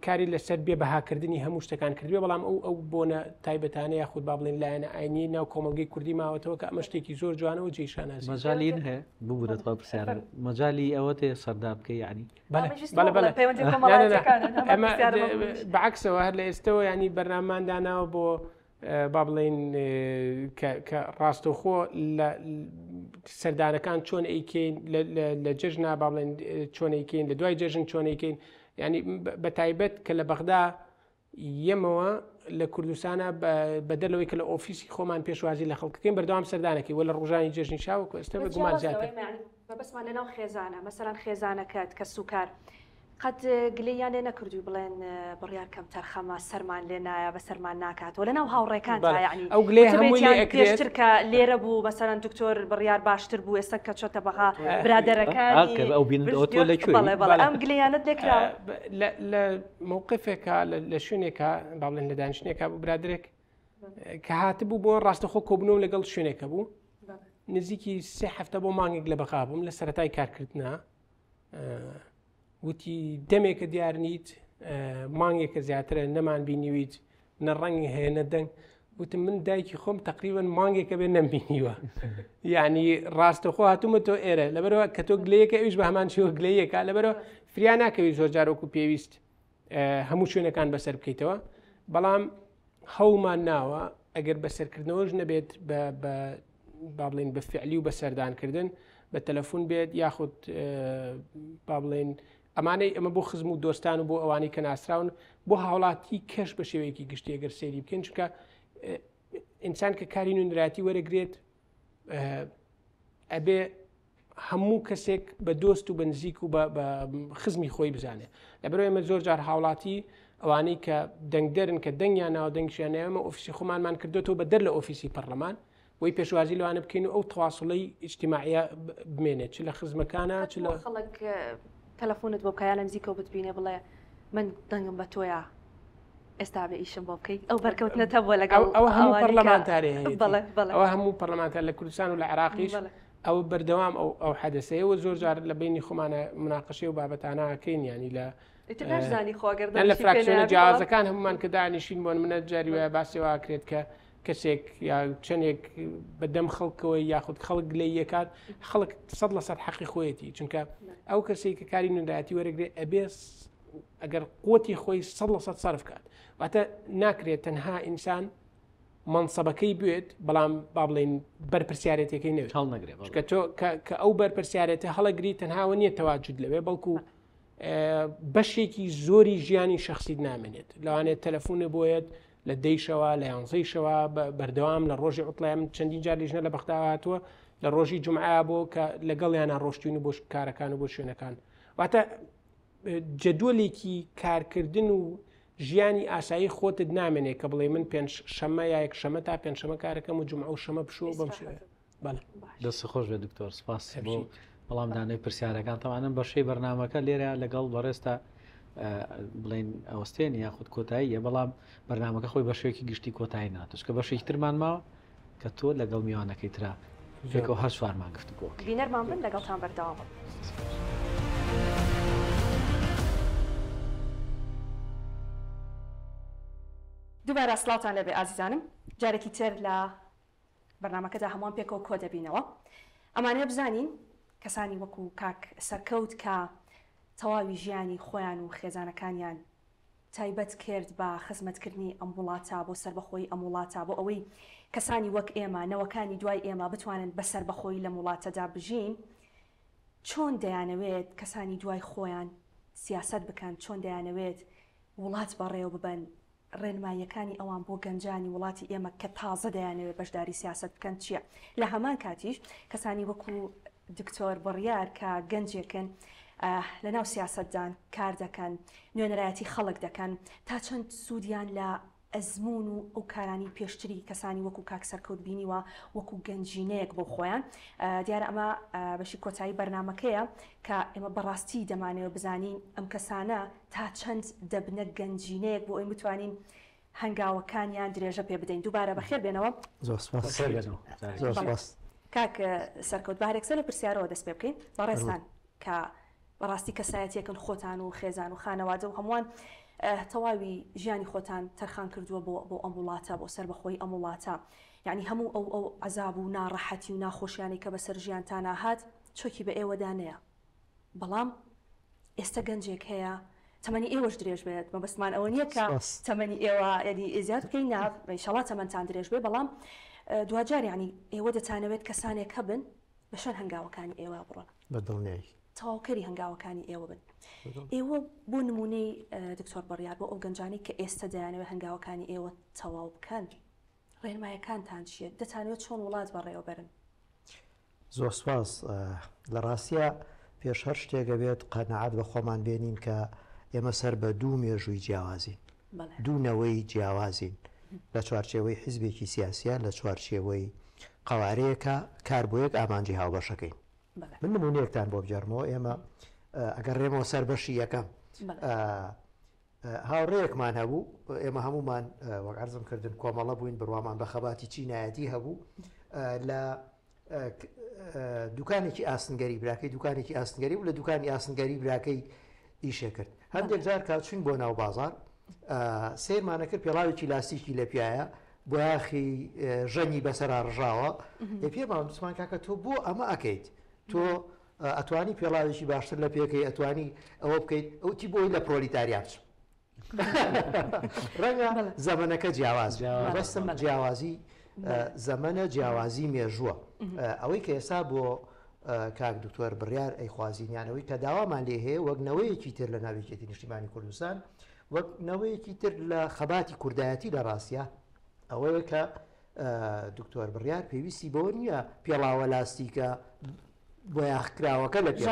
کاری لەسەر بێ بەهاکردنی هەموو شتەکان کردوێ بەڵام ئەو ئەو بۆنە تایبەتانە یاخود با بڵێن لایەنە ئاینی ناو کۆمەڵگەی کوردی ماوەتەوە کە ئەمە شتێکی زۆر جوانەوە جێی شانازی مەجالی هەیە ببورە تخوا پرسیارە مەجالی ئەوە تێ سەردا بکەی یعنی بەعکسەوە هەر لە ئێستەوە ینی بەرنامان داناوە بۆ با بڵێین کە ڕاستەوخۆ لە سەردانەکان چۆن ئەیکەین لە جەژنا با بڵێن چۆن ئەیکەین لە دوای جەژن چۆن ئەیکەین ینی بە تایبەت کە لە بەغدا یەمەوە لە کوردستانە بەدەر لەوەی کە لە ئۆفیسی خۆمان پێشوازی لە خەڵکەکەین بەردەوام سەردانەکەی وە لە ڕۆژانی جەژنی شاوەکو ئێستا بە گومان زیاتر مەبەستمان لەناو خێزانە مەسەلەن خێزانەکەت کەسوکار قەت گلەییان لێ نەکردووی بڵێن بڕیار کەمتەرخەمە سەرمان لێ نایە بەسەرمان ناکاتەوە لەناو هاوڕێکان بەڵێ یعنی ئەو گلەیە هەمووی لێ وتبێتیان ئەکرێت پێشتر کە لێرە بوو مەسەلەن دکتۆر بڕیار باشتر بوو ئێستا کە چۆتە بەغا برادەرەکانی ئاکە ئەو بینت ئەوە تۆ لە کوێی بەڵێ بەڵێ بەڵێ ئەم گلەیانەت لێ کراوە لە لە مەوقفێکا لە لە شوێنێکا با بڵێن لە دانیشتنێکا بوو برادەرێک کە هاتبوو بۆ ڕاستەخۆ کۆبوونەوە لەگەڵ شوێنێکە بوو نزیکی سێ هەفتە بۆ مانگێک لە بەغا بووم لە سەتای کارکردنا وتی دەمێکە دیار نیت مانگێکە زیاترە نەمان بینیویت نە ڕەنگی هەیە نە دەنگ وتم من دایکی خۆم تقریبا مانگێکە بێ نەمبینیوە یعنی ڕاستەخۆ هاتوومە تۆ ئێرە لەبەرەوە کە تۆ گلەیەکە ئەویش بە هەمان شێوە گلەیەکە لەبەرەوە فریا ناکەوی زۆر جارۆکو پێویست هەموو شوێنەکان بەسەر بکەیتەوە بەڵام هەوڵمان ناوە ئەگەر بەسەرکردنەوەش نەبێت بە با بڵێن بە فعلی و بە سەردانکردن بە تەلەفۆن بێت یاخود با بڵێن ئەمانەی ئەمە بۆ خزم و دۆستان و بۆ ئەوانەی کە ناسراون بۆ هاوڵاتی کەش بە شێوەیەکی گشتی ئەگەر سەیری بکەین چونکە ئینسان کە کاری نوێنەرایەتی وەرەگرێت ئەبێ هەموو کەسێک بە دۆست و بە نزیک و بە خزمی خۆی بزانێ لەبەرئەوە ئێمە زۆر جار هاوڵاتی ئەوانەی کە دەنگدەرن کە دەنگیان ناوە دەنگشیان ناوێمە ئۆفیسی خۆمانمان کردوێتەوە بە دەر لە ئۆفیسی پەرلەمان بۆی پێشوازی لەوانە بکەین و ئەو تەواصلەی ئیجتیماعیە بمێنێت چ لە خزمەکانە چ لە خەڵک تەلەفۆنت بۆ بکە یا لە نزیکەوە بتبینێ بڵێ من دەنگم بە تۆیە ئێستا بێ ئیشم بۆ بکەیت ئەو بەرکەوتنەت هەبووە لەگەڵ ئەوە هەموو پەرلەمانتارێ ئەوە هەموو پەرلەمانتار لە کوردستان و لە عێراقیش ئەوە بەردەوام ئەو ئەو حەدەسەیە و زۆر جار لە بینی خۆمانە مناقەشەی و بابەتانە ئەکەین ینی لە نازانی خۆگەر لە فراکسیۆنە جیاوازەکان هەمومان کە دانیشین بۆن منە جاری وایە باسی وا کرێت کە کەسێک یا چەندێک بەدەم خەڵکەوە یاخود خەڵک گلەی یەکات خەڵک سەد لە سەد حەقی خۆیەتی چونکە ئەو کەسێک کە کاری نوێنەرایەتی وەرەگرێ ئەبێ ئەگەر قوتی خۆی سەد لە سەد سەرف کات واتە ناکرێت تەنها ئینسان مەنسەبەکەی بوێت بەڵام با بڵێین بەرپرسیارێتەکەی نەوێت هەڵنەگرێ بەڵێ. چونکە تۆ کە ئەو بەرپرسیارێتە هەڵەگری تەنهاوە نییە تەواجد لەوێ بەڵکو بەشێکی زۆری ژیانی شخصیت نامێنێت لەوانێت تەلەفۆنە بۆیەت لە دەیشەوە لە یانزەیشەوە بەردەوام لە ڕۆژی عوتڵەیە من چەندین جار لیژنە لە بەغدا هاتووە لە ڕۆژی جمعە بۆ کە لەگەڵیانە ڕۆشتوین و بۆ کارەکان و بۆ شوێنەکان واتە جەدوەلێکی کارکردن و ژیانی ئاسایی خۆتت نامێنێ کە بڵێ من پێنج شەممە یا یەک شەمە تا پێنج شەمە کارەکەم و جومعە و شەمە پشوو بەم شێوەیە بەڵێ. دەست خۆش بێت دکتۆر سپاس بۆ وەڵامدانەوەی پرسیارەکان تەوانم بەشەی بەرنمەکە لێرە لەگەڵ بەڕێزتا بڵین ئەوەستێن یاخود کۆتاییە بەڵام بەرنمەکە خۆی بە شێوەیەکی گشتی کۆتایی ناتوش کە بەشێکی ترمان ماوە کە تۆ لەگەڵ میوانەکەی ترا پێکەوە هەر چوارمان گفتوگۆ بکەین. بینەرمان بن لەگەڵتان بەردەوامم. دووبارە سڵاوتان لێبێ ئازیزانم جارێکی تر لە بەرنامەکەدا هەمووان پێکەوە کۆ دەبینەوە ئەمانەیە بزانین کەسانی وەکو کاک سەرکەوت کە تەواوی ژیانی خۆیان و خێزانەکانیان تایبەت کرد بە خزمەتکردنی ئەم وڵاتە، بۆ سەربەخۆیی ئەم وڵاتە، بۆ ئەوەی کەسانی وەک ئێمە، نەوەکانی دوای ئێمە بتوانن بە سەربەخۆیی لەم وڵاتەدا بژین، چۆن دەیانەوێت کەسانی دوای خۆیان سیاسەت بکەن، چۆن دەیانەوێت وڵات بەڕێوە ببەن، ڕێنماییەکانی ئەوان بۆ گەنجانی وڵاتی ئێمە کە تازە دەیانەوێت بەشداری سیاسەت بکەن چییە؟ لە هەمان کاتیش کەسانی وەکو دکتۆر بڕیار کە گەنجێکن. لەناو سیاسەتدان، کار دەکەن، نوێنەرایەتی خەڵک دەکەن، تا چەند سوودیان لە ئەزموون و ئەو کارانەی پێشتری کەسانی وەکو کاک سەرکەوت بینیوە وەکو گەنجینەیەک بۆ خۆیان. دیارە ئەمە بەشی کۆتایی بەرنامەکەیە کە ئێمە بەڕاستی دەمانەوێت بزانین ئەم کەسانە تا چەند دەبنە گەنجینەیەک بۆ ئەوەی بتوانین هەنگاوەکانیان درێژە پێ بدەین. دووبارە بەخێر بێنەوە. زۆر سپاس. بەخێر بێنەوە. زۆر سپاس. کاک سەرکەوت با هەر یەکسەر لەو پرسیارەوە دەست پێ بکەین. بەڕێزتان کە بەڕاستی کەسایەتیەکن خۆتان و خێزان و خانەوادە و هەمووان تەواوی ژیانی خۆتان تەرخان کردووە بۆ بۆ ئەم وڵاتە بۆ سەربەخۆی ئەم وڵاتە یعنی هەموو ئەو ئەو عەزاب و ناڕەحەتی و ناخۆشیانەی کە بەسەر ژیانتانا هات چۆکی بە ئێوەدا نەیە بەڵام ئێستا گەنجێک هەیە تەمەنی ئێوەش درێژ بێت مەبەستمان ئەوە نییە کە تەمەنی ئێوە یعنی زیاد بکەین نا ئینشەڵا تەمەنتان درێژ بێ بەڵام دواجار یعنی ئێوە دەتانەوێت کەسانێک هەبن بە شوێن هەنگاوەکانی ئێوە بڕۆن. بە دڵنیایی. تەواوکەری هەنگاوەکانی ئێوە بن. ئێوە بۆ نموونەی دکتۆر بڕیار بۆ ئەو گەنجانەی کە ئێستە دەیانەوێت هەنگاوەکانی ئێوە تەواو بکەن، ڕێنمایەکانتان چییە؟ دەتانەوێت چۆن وڵات بەڕێوە بەرن؟ زۆر سوپاس. لە ڕاستیا پێش هەر شتێک ئەبێت قەناعەت بە خۆمان بێنین کە ئێمە سەر بە دوو مێژووی جیاوازین. دوو نەوەی جیاوازین لە چوارچێوەی حیزبێکی سیاسیە، لە چوارچێوەی قەوارەیەکە کار بۆ یەک ئامانجی هاوبەشەکەین. من نمونەیەکتان بۆ بگێڕمەوە، ئێمە ئەگەڕێمەوە سەر بەشی یەکەم، هاوڕێیەکمان هەبوو، ئێمە هەمومان وەک عەرزم کردن کۆمەڵە بووین، بڕوامان بە خەباتی چینایەتی هەبوو، لە دوکانێکی ئاسنگەری براکەی دوکانێکی ئاسنگەری و لە دوکانی ئاسنگەری براکەی ئیشێ کرد. هەندێک جار کە چوین بۆ ناو بازار سیرمانە کرد پێڵاوێکی لاستیکی لە پیایە بۆیاخی ژەنگی بەسەرا ڕژاوە. ئێ پێمان وتمان کاکە تۆ بۆ ئەمە ئەکەیت؟ تۆ ئەتوانی پێڵاوێکی باشتر لە پێکەی، ئەتوانی ئەوە بکەیت. ئەوتی بۆی لە پرۆلیتاریا بچم. ڕەنگە زەمەنەکە جیاواز بەستم جیاوازی زەمەنە جیاوازی مێژووە ئەوەی کە ئێستا بۆ کاک دکتۆر بڕیار ئەیخوازینیانەوەی کە داوامان لێ هەیە وەک نەوەیەکی تر لە ناویکێتی نیشتیمانی کوردستان وەک نەوەیەکی تر لە خەباتی کوردایەتی لە ڕاستە ئەوەیە کە دکتۆر بڕیار پێویستی بەوە نییە پێڵاوە لاستیکە بۆیاخکراوەکە لە پێ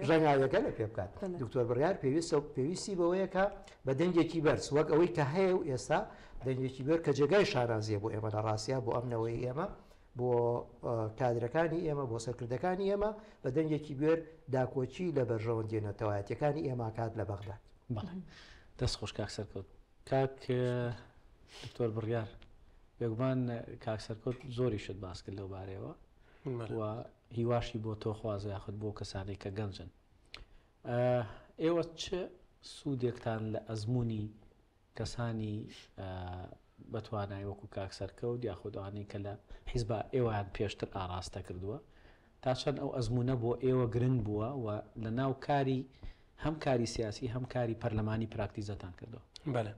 ژەنگاویەکە لە پێ بکات. دکتۆر بڕیار پێویستە پێویستی بەوەیە کە بە دەنگێکی بەرز وەک ئەوەی کە هەیە و ئێستا دەنگێکی بەر کە جێگای شانازیە بۆ ئێمە لە ڕاستیا بۆ ئەم نەوەی ئێمە بۆ کادرەکانی ئێمە بۆ سەرکردەکانی ئێمە بە دەنگێکی بوێر داکۆکی لە بەرژەوەندیە نەتەوایەتیەکانی ئێمە کات لە بەغداد. بەڵێ دەست خۆش کاک سەرکەوت. کاک دکتۆر بڕیار بێگومان کاک سەرکەوت زۆری شت باس کرد لەو بارەیەوە و هیواشی بۆ تۆ خوازە یاخود بۆ کەسانێک کە گەنجن ئێوە چ سوودێکتان لە ئەزمموی کەسانی بەتوانای وەکو کاک سەرکەوت یاخود ئەوانەی کە لە حیزبا ئێوەیان پێشتر ئاراستە کردووە تا چەند ئەو ئەزموونە بۆ ئێوە گرنگ بووە و لە ناو کاری هەم کاری سیاسی هەم کاری پەرلەمانی پراکتیزەتان کردووە؟ بەڵێ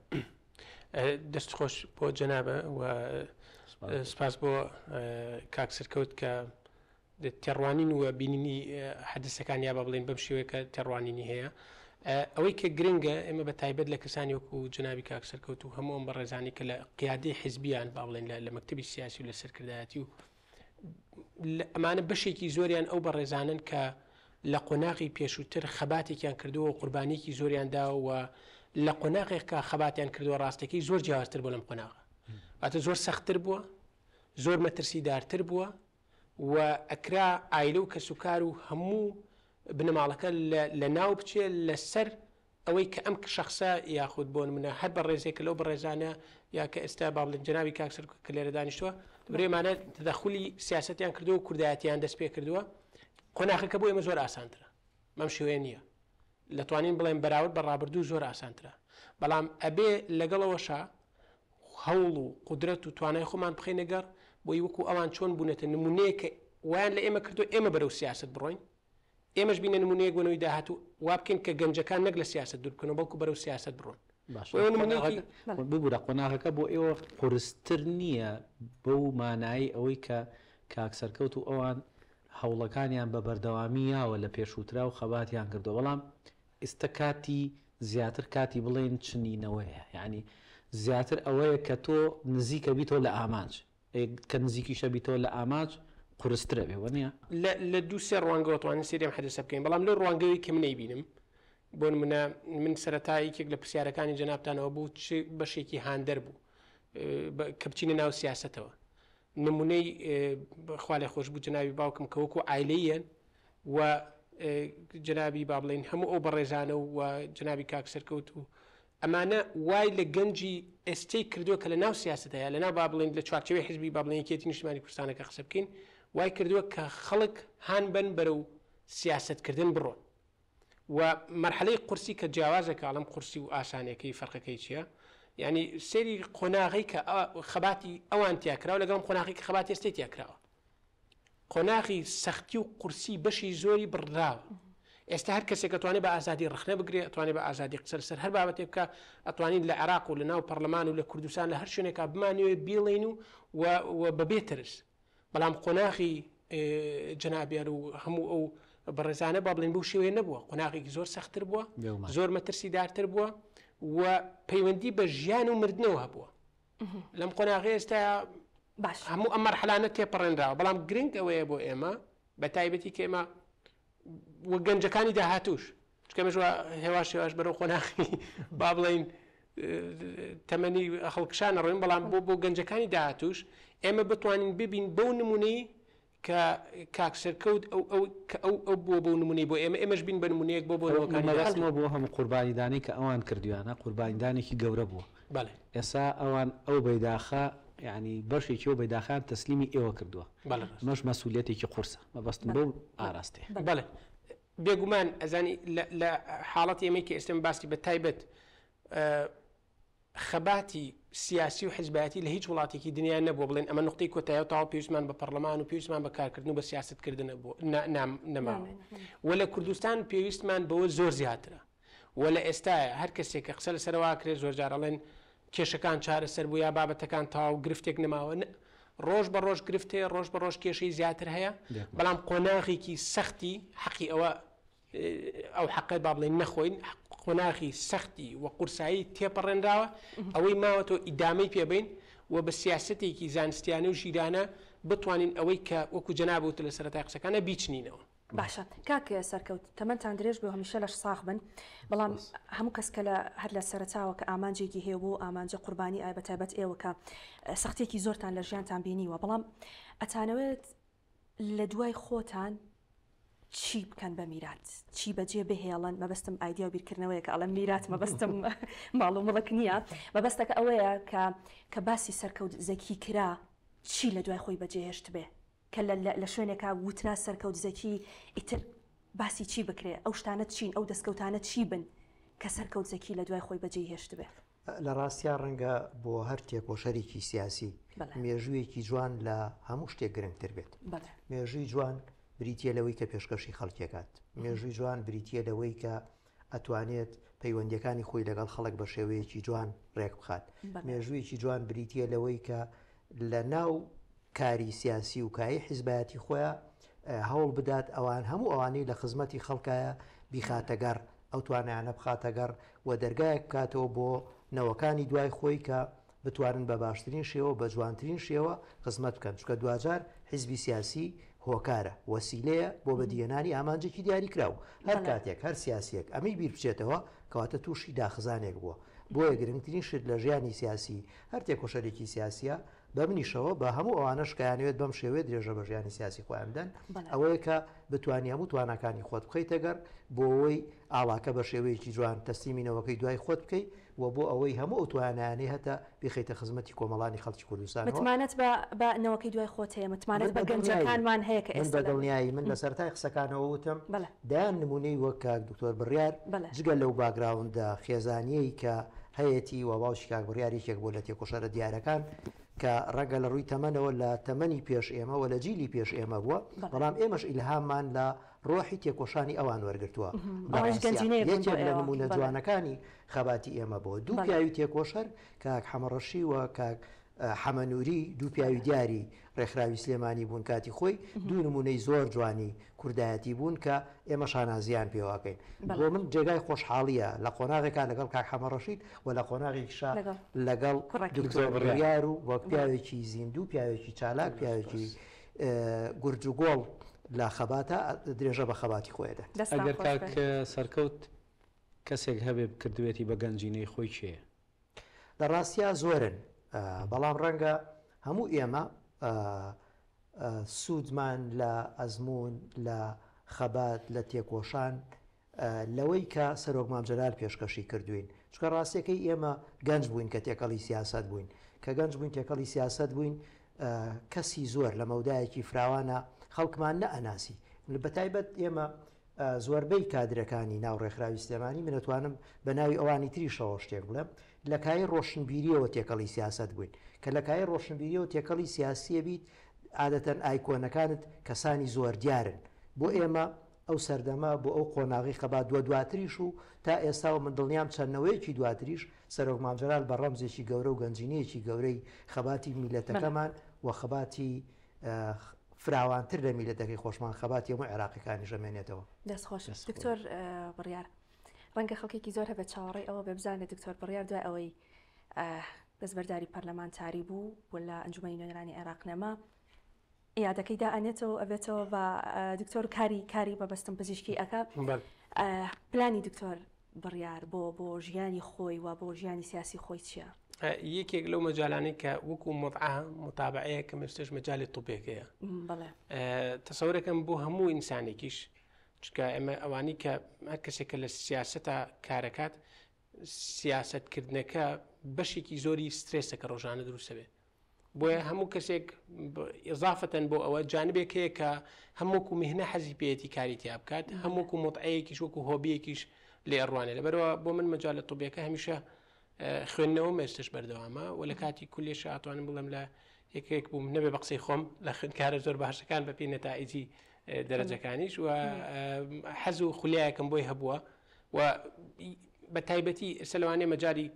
دەست خۆش بۆ جەنابە و سپاس بۆ کاک سەرکەوت کە تێڕوانین و بینینی حەدەسەکان یا بە بڵێین بەم شێوەیە کە تێڕوانینی هەیە ئەوەی کە گرنگە ئێمە بە تایبەت لە کەسانی وەکو جەنابی کاک سەرکەوت و هەموو ئەم بەڕێزانی کە لە قیادەی حزبیان با بڵێن لە مەکتەبی سیاسی و لە سەرکردایەتی و ئەمانە بەشێکی زۆریان ئەو بەڕێزانن کە لە قۆناغی پێشووتر خەباتێکیان کردووە و قوربانیەکی زۆریان دا و لە قۆناغێک کە خەباتیان کردووە ڕاستەکەی زۆر جیاوازتر بۆ لەم قۆناغە واتە زۆر سەختتر بووە زۆر مەترسیدارتر بووە و ئەکرا ئایلە و کەسوکار و هەموو بنەماڵەکە لە ناو بچێ لەسەر ئەوەی کە ئەم شەخسە یاخود بۆ نمونە هەر بەڕێزێکە لەو بەڕێزانە یا کە ئێستا با بڵێن جەنابی کاک سەرکوت کە لێرە دانیشتووە برێمانە تەدەخولی سیاسەتیان کردووە و کوردایەتیان دەست پێ کردووە قۆناخەکە بۆ ئێمە زۆر ئاسانترە بەم شێوەیە نییە لەتوانین بڵێن بەراورد بە ڕابردوو زۆر ئاسانترە بەڵام ئەبێ لەگەڵەوەشا هەوڵ و قودرەت و توانای خۆمان بخەینە گەڕ بۆی وەکو ئەوان چۆن بوونەتە نمونەیە کە وایان لە ئێمە کردو ئێمە بەرەو سیاست بڕۆین ئێمەش بینە نمونەیەک بۆ نەوەی داهاتوو وا بکەین کە گەنجەکان نەک لە سیاست دوور بکەنەوە بەڵکو بەرەو سیاست بڕۆن باشە ببورە قۆناغەکە بۆ ئێوە قورستر نییە بەو مانایی ئەوەی کە کاک سەرکەوت و ئەوان هەوڵەکانیان بە بەردەوامی یاوە لە پێشووترا و خەباتیان کردووە بەڵام ئیستە کاتی زیاتر کاتی بڵێین چنینەوەیە یانی زیاتر ئەوەیە کە تۆ نزیکە بیتەوە لە ئامانج کە نزیکیشە بیتەوە لە ئامانج قورسترە بێ وەنیە؟ لە لە دوو سێ ڕوانگەوە توانین سەیری ئەم حەدەسە بکەین بەڵام لەو ڕوانگەوەی کە من ئەیبینم بۆ نمونە من سەرەتا یەکێک لە پرسیارەکانی جەنابتانەوە بوو چ بەشێکی هاندەر بوو کە بچینە ناو سیاسەتەوە نمونەی خوا لێ خۆش بوو جەنابی باوکم کە وەکو عایلەیەن و جەنابی با بڵێین هەموو ئەو بەڕێزانە و جەنابی کاک سەرکەوت و ئەمانە وای لە گەنجی ئێستەی کردووە کە لە ناو سیاسەت هەیە لە ناو با بڵێین لە چوارچێوەی حزبی با بڵێین یەکێتی نیشتمانی کوردستانەکە قسە بکەین وای کردووە کە خەڵک هان بەن بەرەو سیاسەتکردن بڕۆن و مەرحەلەی قورسی کە جیاوازە کە ئەڵێم قورسی و ئاسانیەکەی فەرقەکەی چییە؟ یعنی سەیری قۆناغی کە خەباتی ئەوان تیا کراوە لەگەڵم قۆناغی کە خەباتی ئێستەی تیا کراوە قۆناغی سەختی و قورسی بەشی زۆری بڕدراوە ئێستا هەر کەسێک ئەتوانێت بە ئازادی ڕخنە بگرێ ئەتوانێت بە ئازادی قسە لەسەر هەر بابەتێک بکە ئەتوانین لە عێراق و لە ناو پەرلەمان و لە کوردستان لە هەر شوێنێکا بمانەوێ بیڵێین و و بەبێ ترس بەڵام قۆناغی جەنابیان و هەموو ئەو بەڕێزانە با بڵێن بەو شێوەیە نەبووە قۆناغێکی زۆر سەختتر بووە زۆر مەترسیدارتر بووە و پەیوەندی بە ژیان و مردنەوە هەبووە لەم قۆناغی ئێستا باش هەموو ئەم مەرحەلانە تێپەڕێنراوە بەڵام گرنگ ئەوەیە بۆ ئێمە بە تایبەتی کە ئێمە و گەنجەکانی داهاتوش چونکە ئێمەش وا هێواش هێواش بەرەو قۆناغی با بڵێین تەمەنی هەڵکشان ئەڕۆین بەڵام بۆ بۆ گەنجەکانی داهاتوش ئێمە بتوانین ببین بەو نمونەی کە کاک سەرکەوت ئەو ئەو کە ئەو ئەو بووە بەو نمونەی بۆ ئێمە ئێمەش بین بە نمونەیەک بۆ بۆ نەوەکانی داهاتوو. مەبەستمەوە بۆ هەموو قوربانیدانەی کە ئەوان کردویانە قوربانیدانێکی گەورە بووە بەڵێ. ئێستا ئەوان ئەو بەیداخە یانی بەشێکی ئەو بەیداخەیان تەسلیمی ئێوە کردووە بەڵێ ڕاستە. ئەمەش مەسئولیەتێکی قورسە مەبەستم بەو ئاراستەیە. بەڵێ بێگومان ئەزانی لە لە حاڵەتی ئێمەی کە ئێستا من باسی بە تایبەت خەباتی سیاسی و حزبایەتی لە هیچ وڵاتێکی دنیا نەبووە بڵێن ئەمە نقطەی کۆتایە و تەواو پێویستمان بە پەرلەمان و پێویستمان بە کارکردن و بە سیاسەتکردن نەماوە و لە کوردستان پێویستمان بەوە زۆر زیاترە و لە ئێستاە هەر کەسێک کە قسە لەسەرەوە کرێت زۆرجار ئەڵێن کێشەکان چارەسەر بوو یا بابەتەکان تەواو گرفتێک نەماوە ڕۆژ بە ڕۆژ گرفت هەیە ڕۆژ بە ڕۆژ کێشەی زیاتر هەیە بەڵام قۆناغێکی سەختی حەقی ئەوە ئەو حەقە با بڵێین نەخۆین قۆناغی سەختی و قورسایی تێپەڕێنراوە ئەوەی ماوەتەوە ئیدامەی پێبین و بە سیاسەتێکی زانستیانە و ژیرانە بتوانین ئەوەی کە وەکو جەناب وتت لە سەرەتای قسەکانە بیچنینەوە. باشە کاک سەرکەوت تەمەنتان درێژ بێ و هەمیشە لەش ساغ بن بەڵام هەموو کەس کە لە هەر لە سەرەتاوە کە ئامانجێکی هەیە بۆ ئامانجە قوربانی ئای بە تایبەت ئێوە کە سەختیەکی زۆرتان لە ژیانتان بینیوە بەڵام ئەتانەوێت لە دوای خۆتان چی بکەن بە میرات چی بەجێ بهێڵن مەبەستم ئایدیا و بیرکردنەوەیە کە ئەڵێم میرات مەبەستم ماڵ و مڵک نییە مەبەستەکە ئەوەیە کە کە باسی سەرکەوت زەکی کرا چی لە دوای خۆی بەجێهێشت بێ کە لە لە شوێنێکا وترا سەرکەوت زەکی ئیتر باسی چی بکرێ ئەو شتانە چین ئەو دەستکەوتانە چی بن کە سەرکەوت زەکی لە دوای خۆی بەجێی هێشتبێ؟ لە ڕاستیا ڕەنگە بۆ هەر تێکۆشەرێکی سیاسی مێژوویەکی جوان لە هەموو شتێک گرنگتر بێت. مێژووی جوان بریتییە لەوەی کە پێشکەشی خەڵکیەکات. مێژووی جوان بریتییە لەوەی کە ئەتوانێت پەیوەندیەکانی خۆی لەگەڵ خەڵک بە شێوەیەکی جوان ڕێک بخات. مێژوویەکی جوان بریتییە لەوەی کە لە ناو کاری سیاسی و کایەی حیزبایەتی خۆیا هەوڵ بدات ئەوان هەموو ئەوانەی لە خزمەتی خەڵکایە بیخاتە گەڕ، ئەو توانایانە بخاتە گەڕ و دەرگایەک بکاتەوە بۆ نەوەکانی دوای خۆی کە بتوانن بە باشترین شێوە و بە جوانترین شێوە خزمەت بکەن، چونکە دواجار حیزبی سیاسی هۆکارە، وەسیلەیە بۆ بەدیهێنانی ئامانجێکی دیاریکراو، هەر کاتێک هەر سیاسییەک ئەمەی بیر بچێتەوە کەواتە تووشی داخزانێک بووە، بۆیە گرنگترین شت لە ژیانی سیاسی هەر تێکۆشەرێکی سیاسییە بە منیشەوە، بە هەموو ئەوانەش کە ئەیانەوێت بەم شێوەیە درێژە بە ژیانی سیاسی خۆیان بدەن، ئەوەیە کە بتوانی هەموو تواناکانی خۆت بخەیتە گەڕ بۆ ئەوەی ئاڵاکە بە شێوەیەکی جوان تەسلیمی نەوەکەی دوای خۆت بکەی و بۆ ئەوەی هەموو ئەو توانایانەی هەتە بیخەیتە خزمەتی کۆمەڵانی خەڵکی کوردستانەوە. متمانەت بە بە نەوەکەی دوای خۆت هەیە، متمانەت من بە بە دڵنیایی، گەنجەکانمان هەیە کە من ئێستا بە لە. دڵنیایی، من لە سەرەتای قسەکانەوە وتم بەڵێ. دەیان نموونەی وەک کاک دکتۆر بڕیار، بەڵێ. جگە لەو باکگراوندە خێزانییەی کە هەیەتی و باوکی کاک بڕیار یەکێک بووە لە تێکۆشەرە دیارەکان کە ڕەنگە لە ڕووی تەمەنەوە لە تەمەنی پێش ئێمە و لە جیلی پێش ئێمە بووە، بەڵام ئێمەش ئیلهاممان لە ڕۆحی تێکۆشانی ئەوان وەرگرتووە. لە ڕاستیا یەکێک لە نموونە جوانەکانی خەباتی ئێمە بووە. دوو پیاوی تێکۆشەر کاک حەمەڕەشی و کاک حەمە نوری دوو پیاوی دیاری ڕێکخراوی سلێمانی بوون کاتی خۆی، دوو نموونەی زۆر جوانی کوردایەتی بوون کە ئێمە شانازییان پێوە ئەکەین. بۆ من جێگای خۆشحاڵییە لە قۆناغێکا لەگەڵ کاک حەمە ڕەشید و لە قۆناغێکیشا لەگەڵ دکتۆر بڕیار و وەک پیاوێکی زیندوو، پیاوێکی چالاک، پیاوێکی. گورج و گۆڵ لە خەباتە درێژە بە خەباتی خۆی ئەدات. دەستتان ئەگەر خۆش کاک بێت. سەرکەوت کەسێک هەبێ کردبێتی بە گەنجینەی خۆی کێیە؟ لە ڕاستیا زۆرن، بەڵام ڕەنگە هەموو ئێمە سوودمان لە ئەزموون، لە خەبات، لە تێکۆشان، لەوەی کە سەرۆک مام جەلال پێشکەشی کردووین، چونکە ڕاستیەکەی ئێمە گەنج بووین کە تێکەڵی سیاسەت بووین، کە گەنج بووین تێکەڵی سیاسەت بووین، کەسی زۆر لە مەودایەکی فراوانە خەڵکمان نەئەناسی، بەتایبەت ئێمە زۆربەی کادرەکانی ناو ڕێکخراوی سلێمانی، من ئەتوانم بە ناوی ئەوانی تریشەوە شتێک بڵێم، لە کایەی ڕۆشنبیریەوە تێکەڵی سیاسەت بووین، کە لە کایەی ڕۆشنبیریەوە تێکەڵی سیاسیە بیت عادەتەن ئایکۆنەکانت کەسانی زۆر دیارن، بۆ ئێمە ئەو سەردەمە بۆ ئەو قۆناغەی خەبات دوە دواتریش و تا ئێستا و من دڵنیام چەند نەوەیەکی دواتریش سەرۆک مام جەلال بە ڕەمزێکی گەورە و گەنجینەیەکی گەورەی خەباتی میللەتەکەمان و خەباتی فراوانتر لە میللەتەکەی خۆشمان خەباتی هەموو عێراقیەکانیش ئەمێنێتەوە. دەست خۆش دکتۆر بڕیار. ڕەنگە خەڵکێکی زۆر هەبێت چاوەڕێی ئەوە بێ بزانێت دکتۆر بڕیار دوای ئەوەی دەستبەرداری پەرلەمانتاری بوو و لە ئەنجومەنی نوێنەرانی عێراق نەما یادەکەی دائەنێتەوە ئەبێتەوە بە دکتۆر کاری کاری بەبەستم پزیشکی ئەکا پلانی دکتۆر بڕیار بۆ بۆ ژیانی خۆی و بۆ ژیانی سیاسی خۆی چییە؟ یەکێک لەو مەجالانەی کە وەکو مەضعە متابعەیە کە مێستش مەجالی طبێکەیە تەسەورەکەم بۆ هەموو ئینسانێکیش چونکە ئێمە ئەوانی کە هەر کەسێک کە لە سیاسەتە کارەکات سیاسەتکردنەکە بەشێکی زۆری سترێسە کە ڕۆژانە دروستە بێت بۆیە هەموو کەسێک ئضافەتەن بۆ ئەوە جانبێک هەیە کە هەمووکو میهنە حەزی پێیەتی کاری تیا بکات هەمووکو متعەیەکیش وەکو هۆبیەکیش لێ ئەڕوانێ لەبەرەوە بۆ من مەجالە طبیەکە هەمیشە خوێندنەوەم ئێستش بەردەوامە و لە کاتی کولێش ئاتوانم بڵێم لە یەکێک بووم نەبێ بە قسەی خۆم لە خوێندکارە زۆر باشەکان بەپێی نەتائیجی دەرەجەکانیش و حەز و خولیایەکم بۆی هەبووە و بە تایبەتی ئێستا لەوانەیە مەجای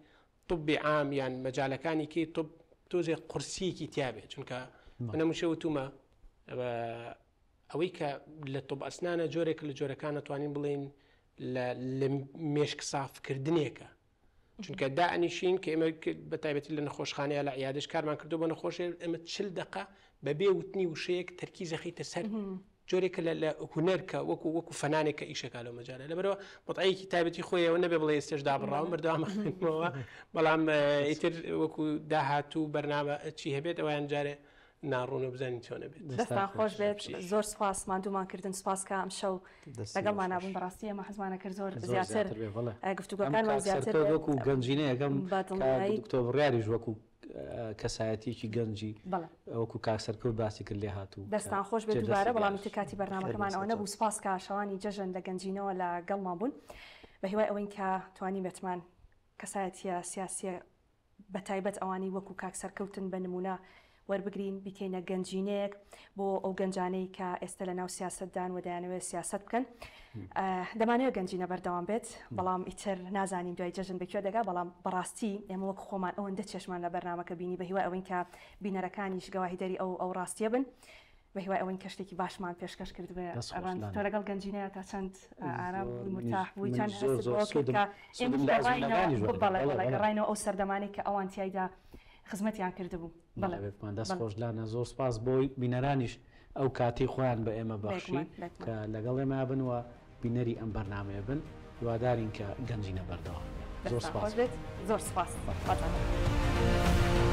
طبی عام یان مەجالەکانی کەی طب تۆزێ قورسیەکی تیاابێت چونکە منە مشە وتومە ئەوەی کە لە طب ئەسنانە جۆرێک لە جۆرەکان نەتوانین بڵین لە مێشک سافکردنێکە چونکە دائەنیشین کە ئێمە بە تایبەتی لە نەخۆشخانەیە لە عیادش کارمان کردو بە نەخۆشێ ئێمە چل دقە بەبێ وتنی وشەیەک تەرکی زەخیتە سەر جۆرێکە لە هونەر کە وەکو وەکو فەنانێک کە ئیشەکە لەو مەجالە لەبەرەوە متعەیەکی تایبەتی خۆیەوە نەبێ بڵێ ئێستش دابڕاوم بەردەوام خوێندمەوە بەڵام ئیتر وەکو داهاتوو بەرنامە چی هەبێت ئەویان جارێ ناڕوونە بزانین چۆنە بێت. دەستتان خۆش بێت زۆر سوپاس ماندوومان کردن سوپاس کە ئەمشەو لەگەڵمانا بوون بەڕاستی ئێمە حەزمانە کرد زۆر زیاتر گفتوگۆکانمان زیاتر بێت وەکو گەنجینەیەکەم دکتۆر بڕیاریش وەکو کەسایەتیەکی گەنجی وەکو کاک سەرکەوت باسی کرد لێهاتوو. دەستان خۆش بێت دووبارە بەڵام ئیتر کاتی بەرنامەکەمان ئەوە نەبوو سوپاس کە شەوانی جەژن لە گەنجینەوە لەگەڵمان بوون بە هیوای ئەوەین کە توانیبێتمان کەسایەتیە سیاسیە بەتایبەت ئەوانەی وەکو کاک سەرکەوتن بە نموونە وەربگرین بیکەینە گەنجینەیەک بۆ ئەو گەنجانەی کە ئێستە لە ناو سیاسەتدان و دەیانەوێت سیاسەت بکەن. دەمانەوێت گەنجینە بەردەوام بێت، بەڵام ئیتر نازانین دوای جەژن بە کوێ دەگا، بەڵام بەڕاستی ئێمە وەک خۆمان ئەوەندە چێژمان لە بەرنامەکە بینی، بە هیوای ئەوەین کە بینەرەکانیش گەواهیدەری ئەو ئەو ڕاستییە بن. بە هیوای ئەوەین کە شتێکی باشمان پێشکەش کردبێ. ڕەنج تۆ لەگەڵ گەنجینەیە تا چەند ئارام بووی مورتاح بووی چەند هەستت بەوە کرد کە ئێمەش گەڕاینەوە بەڵێ بەڵێ گەڕاینەوە ئەو سەردەمانەی کە ئەوان تیایدا خزمەتیان کردبوو. بەڵێ بێگومان دەست خۆش لانە زۆر سپاس بۆی بینەرانیش ئەو کاتەی خۆیان بە ئێمە بەخشی کە لەگەڵ ئێمە بن و بینەری ئەم بەرنامەیە بن هیوادارین کە گەنجینە بەردەوام بێت. زۆر سپاس. زۆر سپاس. خواتان لەگەڵ.